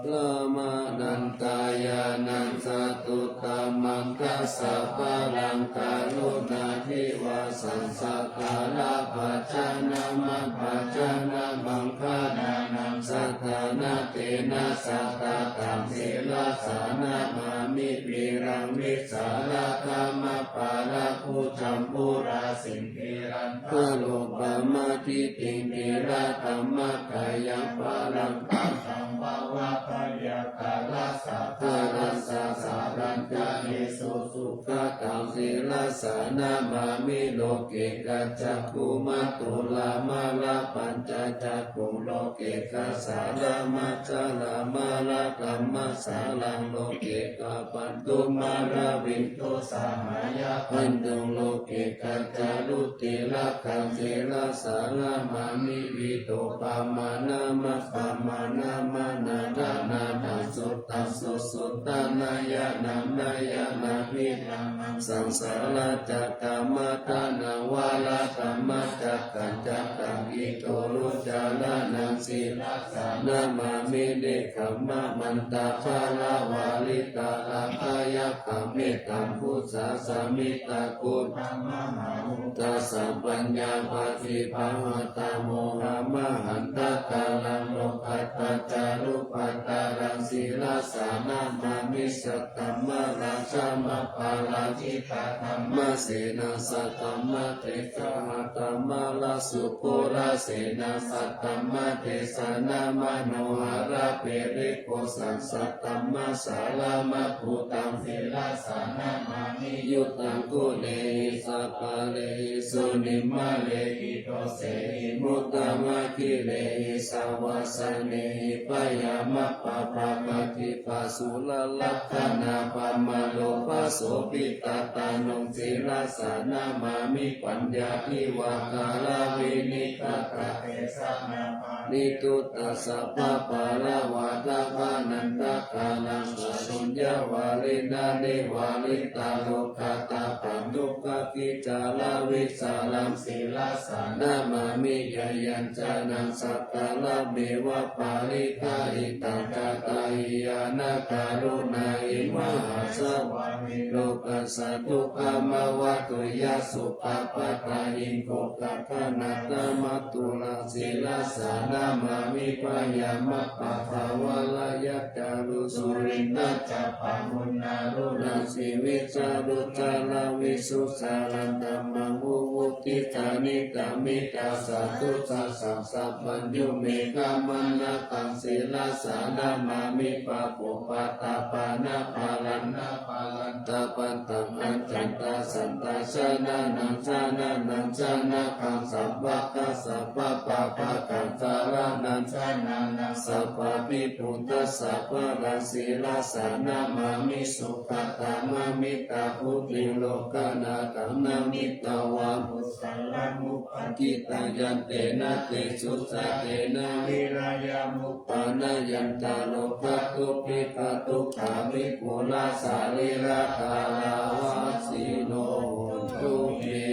Brahmānantañāṇaṃ sattuttamaṃ dasapālaṃ karuṇābhivāsaṃ sakkārabhajanaṃ mahābhajanaṃ maṅgalānaṃ sadāna tena sattataṃ sirasā namāmi viraṃ vīsālakaṃ mahābbalābhujambulāsīsaṃ kilaṅkarūpamatiddhiṃ kilakamakayaṃ balaṃ tasaṃ bhavabhayākālasakārassa saraṃsasarantaṃ sukhaṃ sirasā namāmi. Loke kacchakumatulā mārapañcacakkhuṃ loke kasāramaccharā mārakammasāraṃ loke kapantu māraviduṃ sahāyaṃ bantuṃ loke kaccayuttirakkhaṃ sirasā namāmi. Vītopamaṇā mappamaṇā maṇāpanādaṃ suttaṃ susuddhā nayaṇaṃ nayanābhidhānaṃ saṃsāracakkaṃ maddhānaṃ varakamacakkaṃ cakkaṃ kitu rucāraṇaṃ sirasā namāmi. Nekkhammamantaparamāritaratyakkhaṃ mettambusāsamittaghoramahābhūtasamphaññā paṭibāhātamohamahantagaraṃ lokadhātā ca rūpatarāsī sirasā namāmi. Saddhammaratnamaparājitaṃ dhammasenā saddhammatejā dhammarājasukuḷasena saddhammatejamanoharagiriṃ ghosaṃ saddhammasāramabhūtaṃ sirasā namāmi. Yuddhaṃ kulehi sabbalehi sunimalehi dosehi muddamakehi savāsehi bhayamappappakāti pāsurallakkhaṇappaṃ lopasobhitattaṇhuṃ sirasā namāmi. Paññā iva kaḷāvenikkhantā te janapāni duṭṭhasappabharavā dabbaṇṇantakāraṃ saccaññā vārena nivaritaṃ rogātappaṃ dukkhakhītaravijarāmaṃ sirasā namāmi. Yayañjanaṃ sakkarameva paṇidhī hitaṃ jātavīyaṃ anākulā hi mahāsavā vinokassa dukkhamāva tuyhaṃ sukhappatā hi gokakhaṇatā matulā sirasā namāmi. Bhayamappappavarayakkhaṃ sūlingā ca pāmunā rūṇaṃ sivijjā rucirā visuddhā candamā va vuṭṭhijā niddhamittā satthu ca sabbā sabbañño meghamānakaṃ sirasā namāmi. Pāpūpaṭṭhapāṇā balaññaparantā pattaṃ accayantaṃ janānaṃ janānaṃ janakaṃ sabbattha sabbapāpakaṃ jānānaṃ janānaṃ sabbābhibhūtasabbalāṃ sirasā namāmi. Sugatāmamittabudhiṃ lokanāthaṃ namitvā pujalamupakittā yantena tejasā tena vīriyamuppanāyanti rogā dubbighā dukkhā vipulā sarīragāthā vāsino hontu me.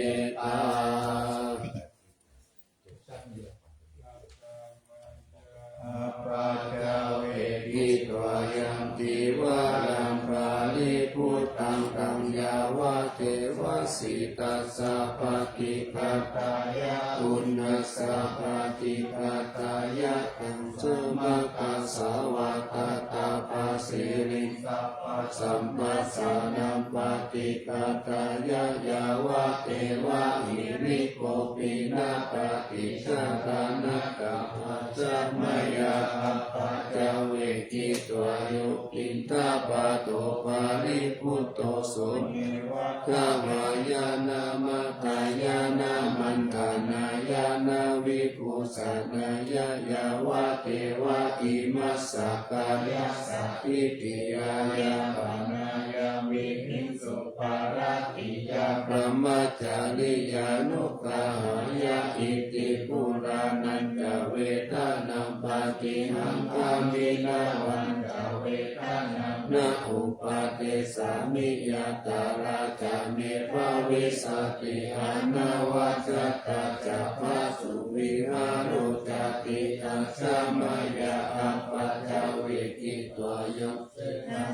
Appaccavekkhitvā yaṃ cīvaraṃ paribhuttaṃ taṃ yāvadeva sītassa paṭighātāya Uṇhassa paṭighātāya taṃ samaggāsavātātapasiriṃ sabbasamphassānaṃ paṭighātāya yāvadeva hirikopinapaṭicchādanatthaṃ ajja mayā appaccavekkhitvā yo piṇḍapāto paribhutto so neva davāya na madāya na maṇḍanāya na vibhūsanāya yāvadeva imassa kāyassa ṭhitiyā yāpanāya vihiṃsuparatiyā brahmacariyānuggahāya iti purāṇañca vedanaṃ paṭihaṅkhāmi navañca vedanaṃ na uppādessāmi yātrā ca me bhavissati anavajjatā ca phāsuvihāro cāti. Ajja mayā appaccavekkhitvā yo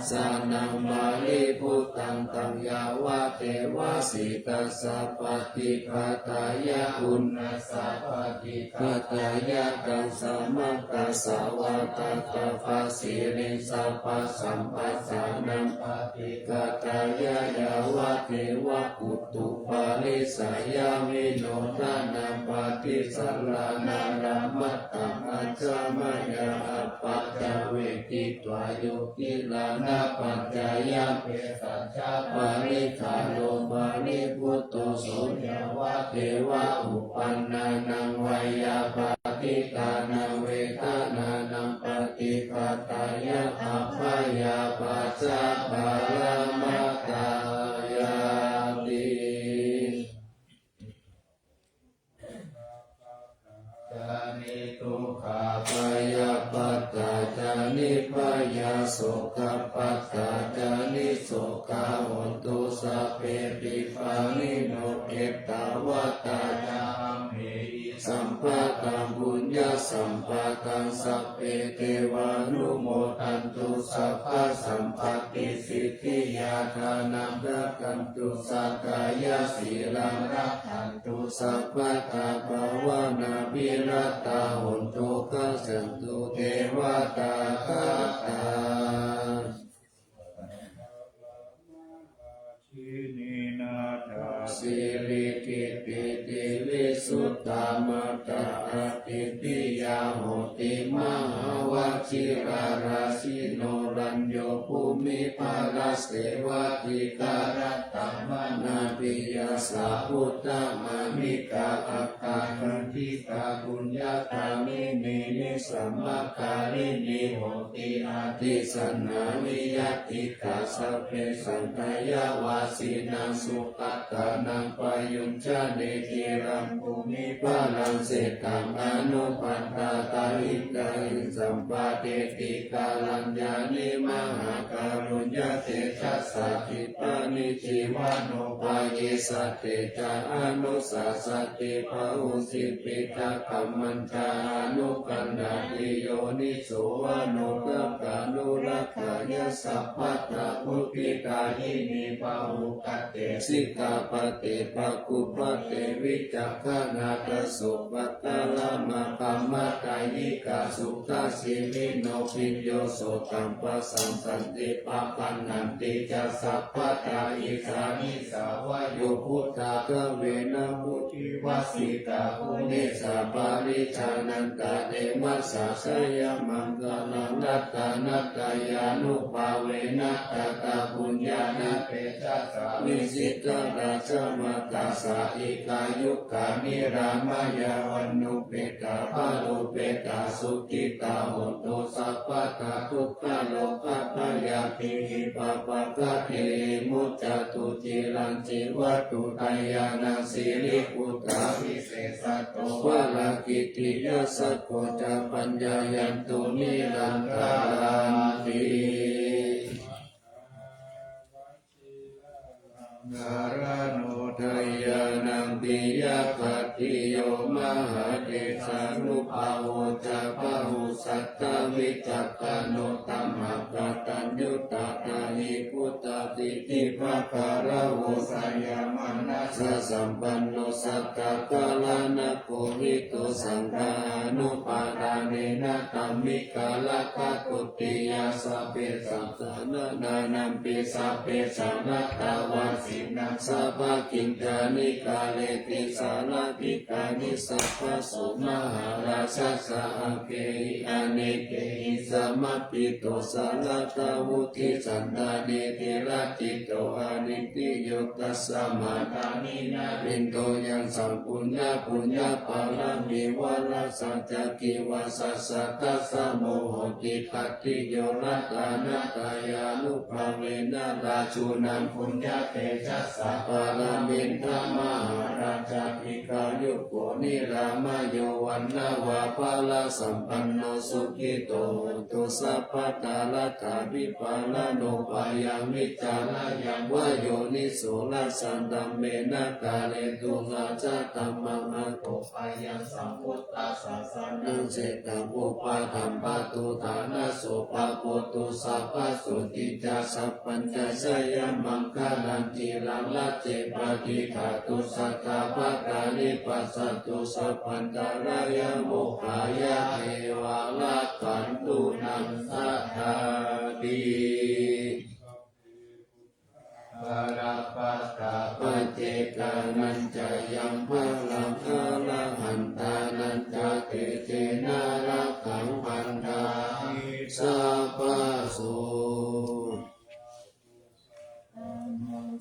sānaṃ paribhuttaṃ taṃ yāvadeva sītassa paṭighātāya uṇhassa paṭighātāya taṃ samaggāsavātātapasiriṃ sabbasamphassānaṃ paṭighātāya yāvadeva utuparissayavinodanapaṭisallānārāmatthaṃ ajja mayā appaccavekkhitvā yo gilānapaccayabhesajjā pariggāro paribhutto so yāvadeva uppannānaṃ veyyābādhikānaṃ vedanānaṃ paṭighātāya abyāpajjhaparamatāyāti. Ca niddukkhā bhayappattā ca nibbhayā sokappattā ca nissokā hontu sabbepi pāṇino. Ettāvatā ca amhehi sambhataṃ puññasampadaṃ sabbe devānumodantu sabbasampattisiddhiyā. Dānaṃ dadantu saddhāya sīlaṃ rakkhantu sabbadā bhāvanābhiratā hontu gacchantu devatāgatā. Sīlī diṭṭhi visuddhā mata ādittiyā hoti mahāvajjirārājino rañño bhūmiparāsevā dhīkarattamānā piyassa uttamanikā aggā khantītā puññagāminī nisammakāyinī hoti. Ādisannā viyattī kā sabbe saṅkhāya vajjinānaṃ sugatānaṃ payuñjanī ciraṃ bhūmiparāsitaṃ anupaddātā hitāyī sampādeti kālaññāni mahākāruññatejasā. Khippaṃ nibbanti ca anusasati bahū piṭakammacca anukaññāti yoniso manokammānurakkhetti sabbadā buddhigayini bahū kattesi kappati pakkhuppati vicakkhaṇā tasopakārā maggāhatakkhayikā suddhasīlino bhiyyo sotaṃ pasassanti pabhaṇanti ca sabbadā. Issā nissā vayo buddhā dvena buddhivasitā guṇesu parijānanti te majjhā jayamaṅgalaṃ. Ratanattayānubhāvena dānapuññañāṇatejassā vijitā rājamātā sāvakā nirāmayā vaṇṇuppetā balūpetā sukhitā hontu sabbadā. Dukkharogabhayā pāpagghanimuccantu ciraṃ jīvantu dayaṃ sirīputā visesato varakītiyā sakko ca paññāya tu nirantaraṃ ti. Maraṇo dayānaṃ piyāpati yo mahātejānubhāvo ca bahusattāvicakkhaṇo, tamhakataññutā dāyiputtāpiṭṭhibhāgarāvo, seyyamanassasampanno sattaggaṇanakkhupito, saṅghānupādānena dhammikā rakkhā dutiyā. Sabbe saṅghā nānānaṃpi sabbesā naṭṭhavāsinā, sabbā kiñcā nikāreti sārādhikāni. Sabbaso mahārājassa aggehi anekehi samāhito, sāradā vuḍḍhī santanikkhilaṭṭhito, anindriyo tasmā dāni narindoyaṃ. Saṅghuññā puññapāramī valassa ca divā satta tassa muhutti, khattiyo rattanattayānubhāvena rājūnaṃ puññatejasā, pāramī mahārājāpi dīghāyuko nirāmayo vaṇṇavanto balāsampanno sukhito hotu sabbadā. Laddhāpi pārāno bhayaṃ vītarāyaṃ, va yoniso rājadhammena kāretu rājadhammaṃ. Ato bhayaṃ sambuddhasāsanaṃ chetvā vūpadaṃ pattudānaso, pavutto sabbasotthī ca sabbañca jayamaṅgalaṃ. Ciraṃ rājje patiṭṭhātu satta bhāgāni passatu, sabbantarāyā mokkhaṃ yā devā rakkhantu naṃ sādhāti. Balappattā paccekānañca yaṃ balaṃ, arahantānañca tejena rakkhaṃ bandhāmi sabbaso.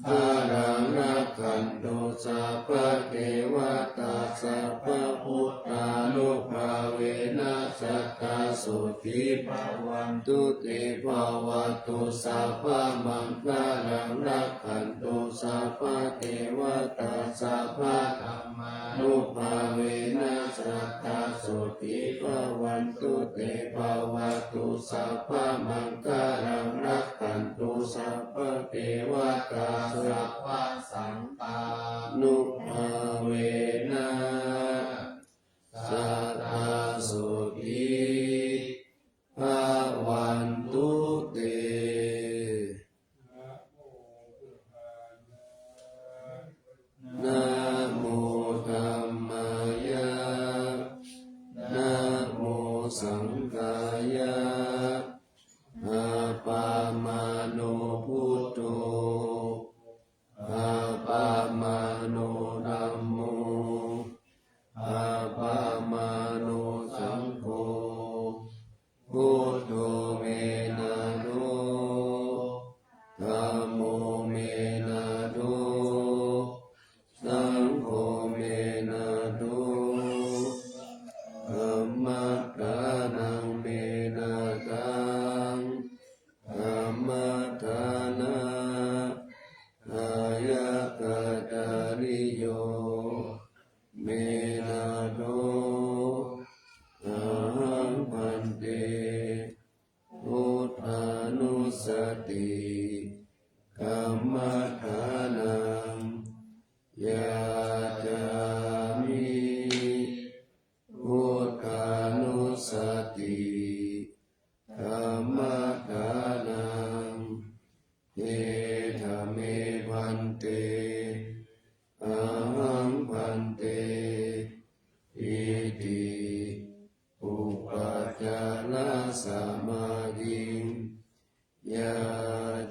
Maṅgalaṃ rakkhantu sabbadevatā, sabbabuddhānubhāvena sadā sotthī bhavantu te. Bhavatu sabbamaṅgalaṃ, rakkhantu sabbadevatā, sabbadhammānubhāvena sadā sotthī bhavantu te. Bhavatu sabbamaṅgalaṃ, rakkhantu sabbadevatā, sabbasaṅghānubhāvena sadā sotthī bhavantu te. Namo dhammāya, namo saṅghāya, appamāṇo buddho, appamāṇo dhammo, appamāṇo saṅgho. Buddho me nātho, dhammo me nātho, saṅgho me nātho, dhammaddhānaṃ me nāthaṃ, dhammaddhāna dayakkhatāriyo me nātho. Ahaṃ bhante buddhānussati kammaṭṭhānaṃ yācāmi. Buddhānussati kammaṭṭhānaṃ. Etha me bhante, ahaṃ bhante, iti upācārasamādhiṃ yācāmi.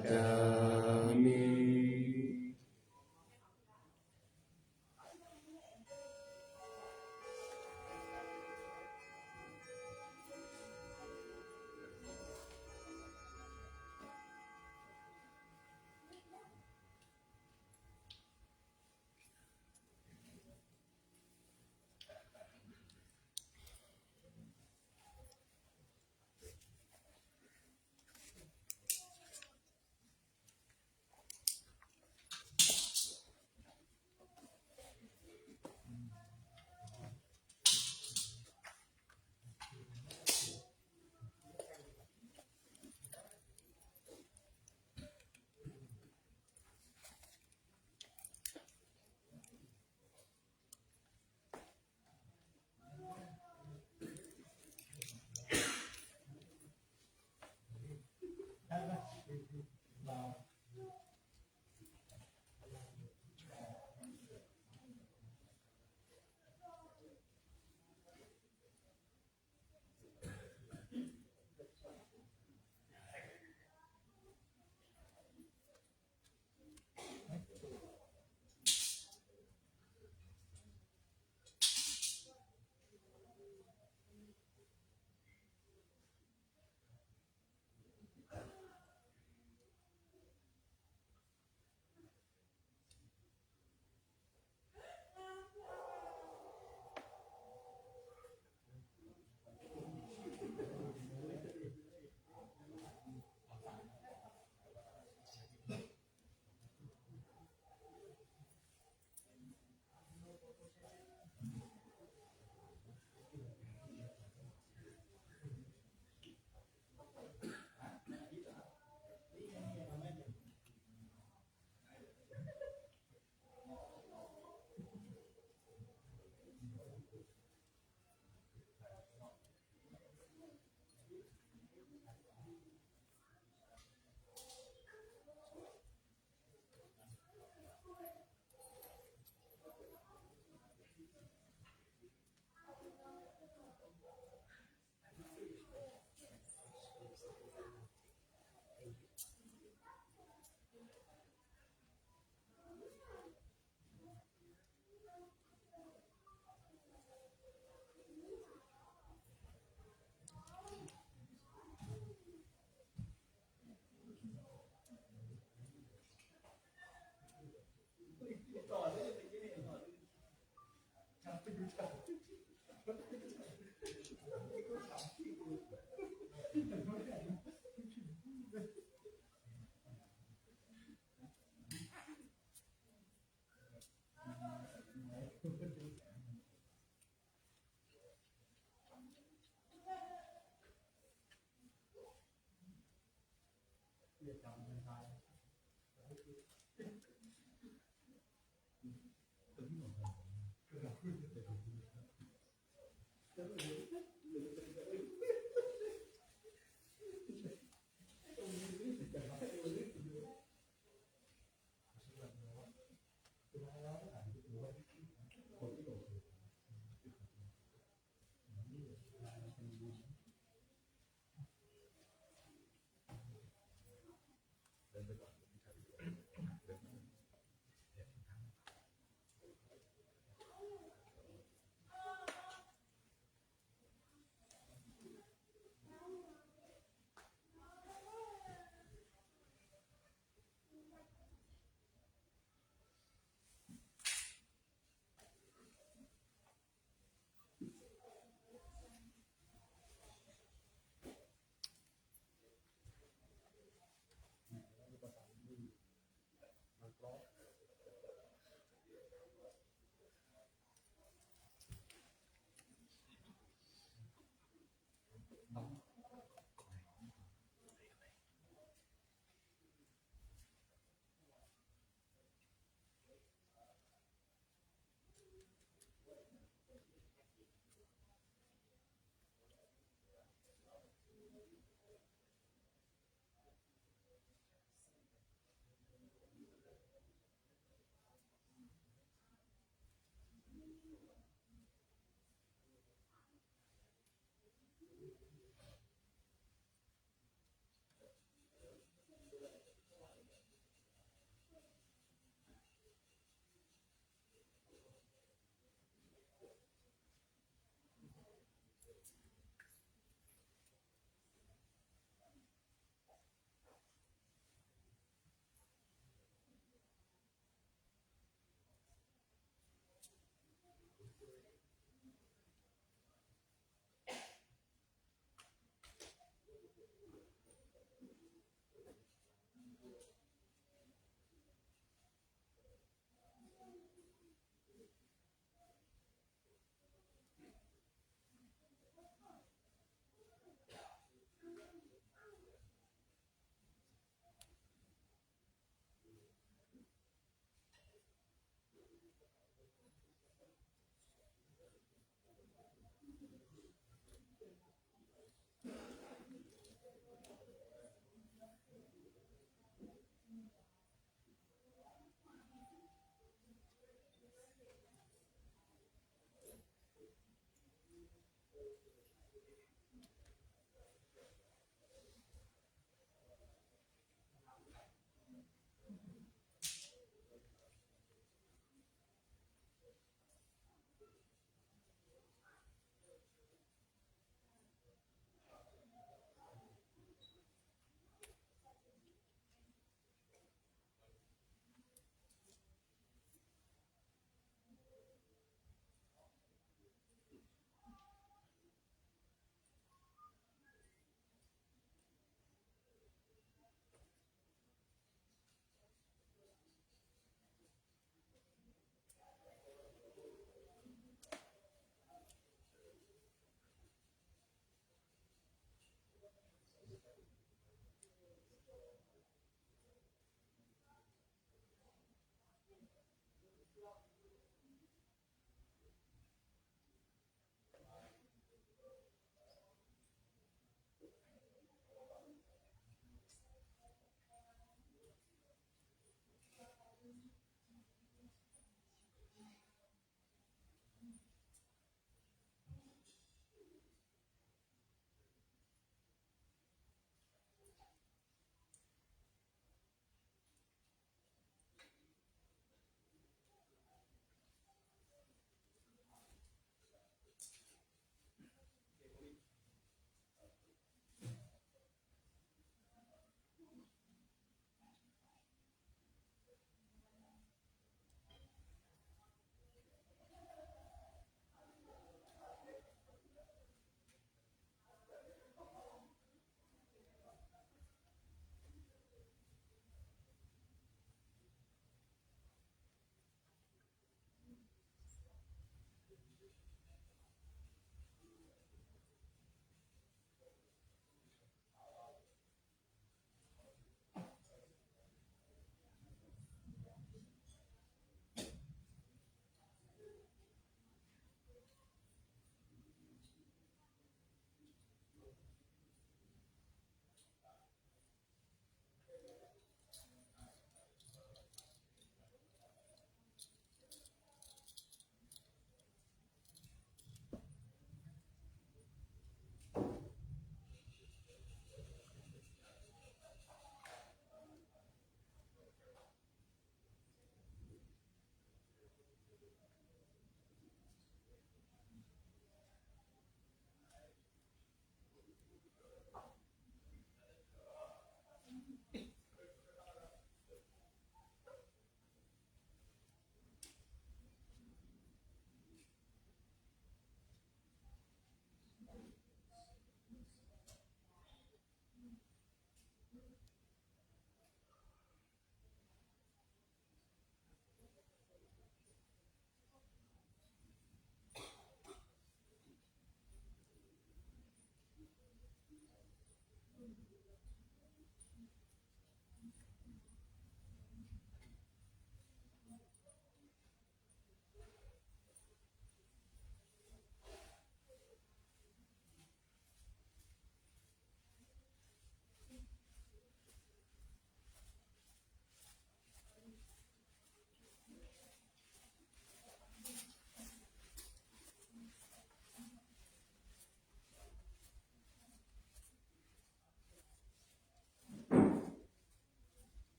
Then the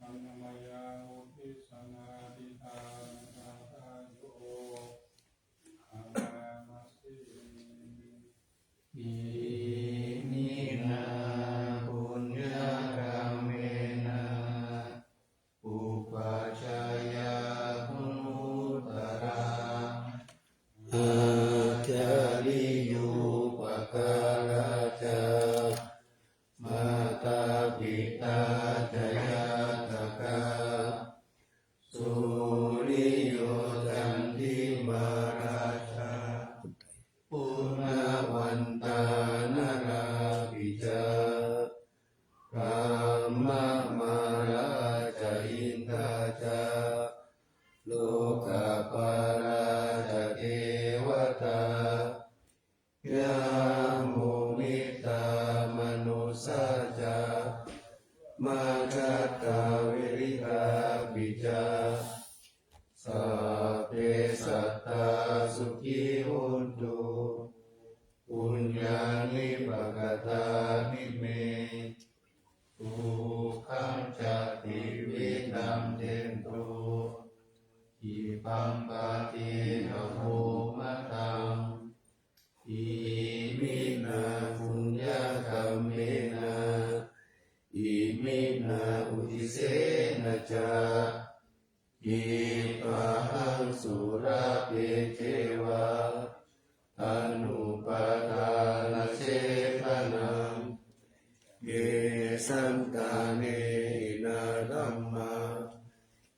Annamayā vuḍḍhissannādhikāyukā āyu anāmasi. Iminā puññakammena upajjhāyā guṇuttarā ācariyūpakārā ca mātā pitā ca ñātakā suriyo candimā rājā guṇavantā narāpi ca brahmamārā ca indā ca lokapālā ca devatā yamo mittā manussā ca majjhattā verikāpi ca sabbe sattā sukhī hontu puññāni pakatāni me sukhañca tividhaṃ dentu khippaṃ pāpetha vomataṃ. Iminā puññakammena iminā uddis ca khippaṃ sulabhe ceva taṇhupādānachedanaṃ, ye santāne hīnā dhammā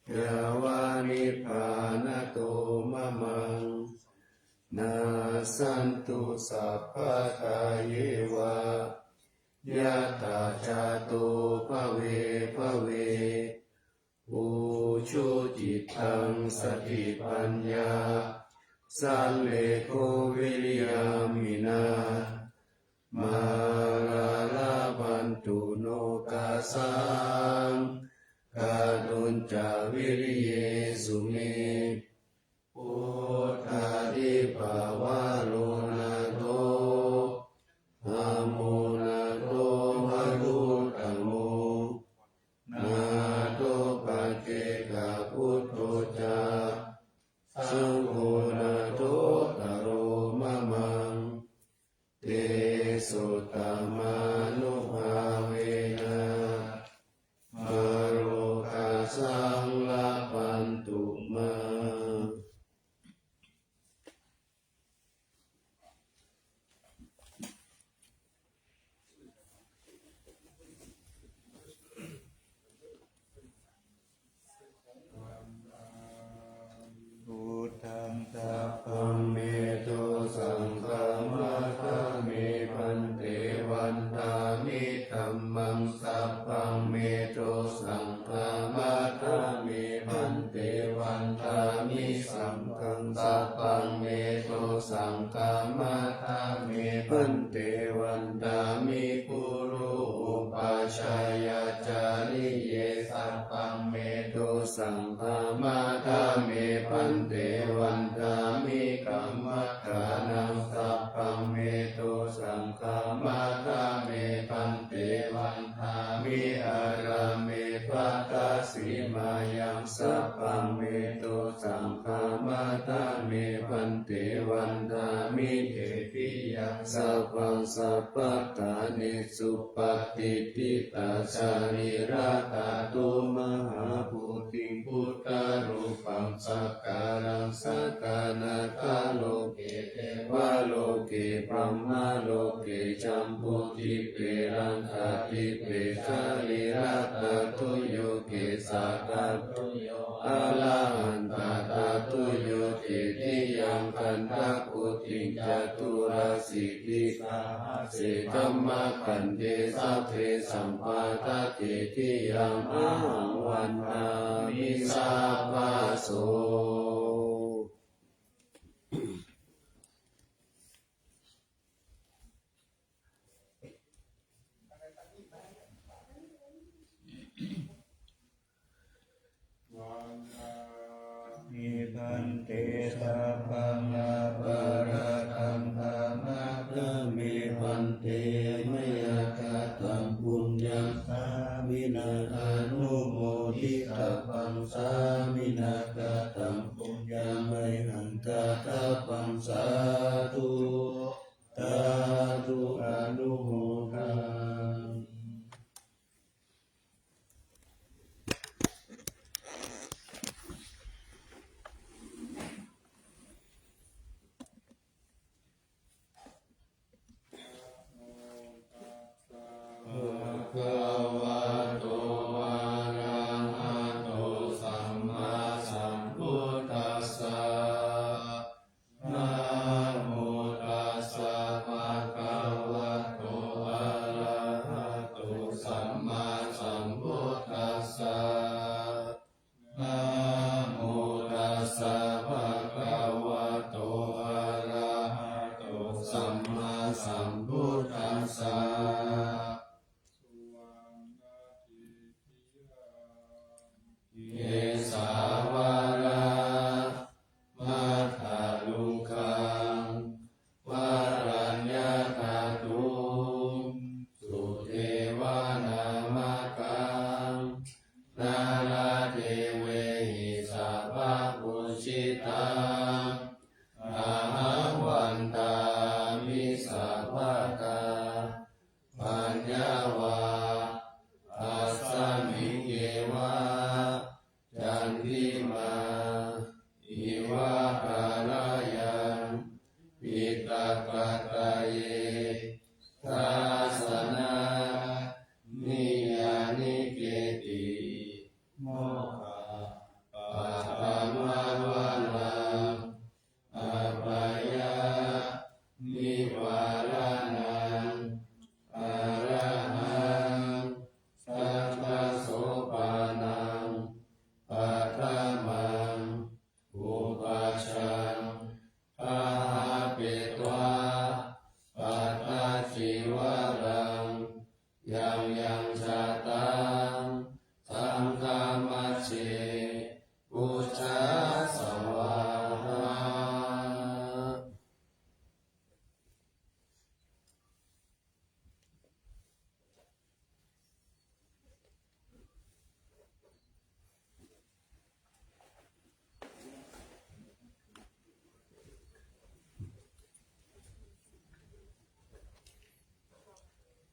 yāva nibbānato mamaṃ, nassantu sabbadā yeva yattha jāto bhave bhave. Ujucittaṃ satipaññā sallekho viriyamhinā, mārā labhantu nokāsaṃ kātuñca viriyesu me. Buddhādhipavaro nātho, dhammo nātho varuttamo, nātho paccekabuddho ca, saṅgho nāthottaro mamaṃ. Tesottamānubhāvena mārokāsaṃ labhantu mā. Buddhaṃ sabbaṃ me dosaṃ khamatha me bhante, vandāmi dhammaṃ sabbaṃ me dosaṃ khamatha me bhante, vandāmi saṅghaṃ sabbaṃ me dosaṃ khamatha me bhante, vandāmi guru upajjhāyācariye sabbaṃ me dosaṃ khamatha me bhante, vandāmi kammaṭṭhānaṃ sabbaṃ me dosaṃ khamatha me bhante, vandāmi ārāme bhaddasīmāyaṃ sabbaṃ me dosaṃ khamatha me bhante, vandāmi cetiyaṃ sabbaṃ sabbaṭṭhāne supatiṭṭhitā sarīrā dhātu mahābodhiṃ buddharūpaṃ sakkāraṃ sadā nāgaloke devaloke brahmaloke jambudīpe laṅkādīpe sarīrā dhātuyo kesā dhātuyo arahantā dhātuyo cetiyaṃ gandhakuṭiṃ caturāsītisahase dhammakkhandhe sabbe samādatthe tiyaṃ ahaṃ vandāmi sabbaso. Vandāmi bhante sabbaṃ aparādhaṃ khamatha me bhante, mayā kataṃ puññaṃ sāminā anumoditabbaṃ, sāminā kataṃ puññaṃ mayhaṃ dātabbaṃ, sādhu sādhu anumodāmi. Bhagavato arahato sammāsambuddhassa. Namo tassa bhagavato arahato sammāsambuddhassa. Namo tassa bhagavato arahato sammāsambuddhassa. Kesāvalāmatthaluṅgaṃ varaññathaddhuṃ sudevanāmakhaṃ, nāḷādevehi sabbapūjitaṃ, ahaṃ vandāmi sabbadā. Paññā va asmiṃ yeva majjhe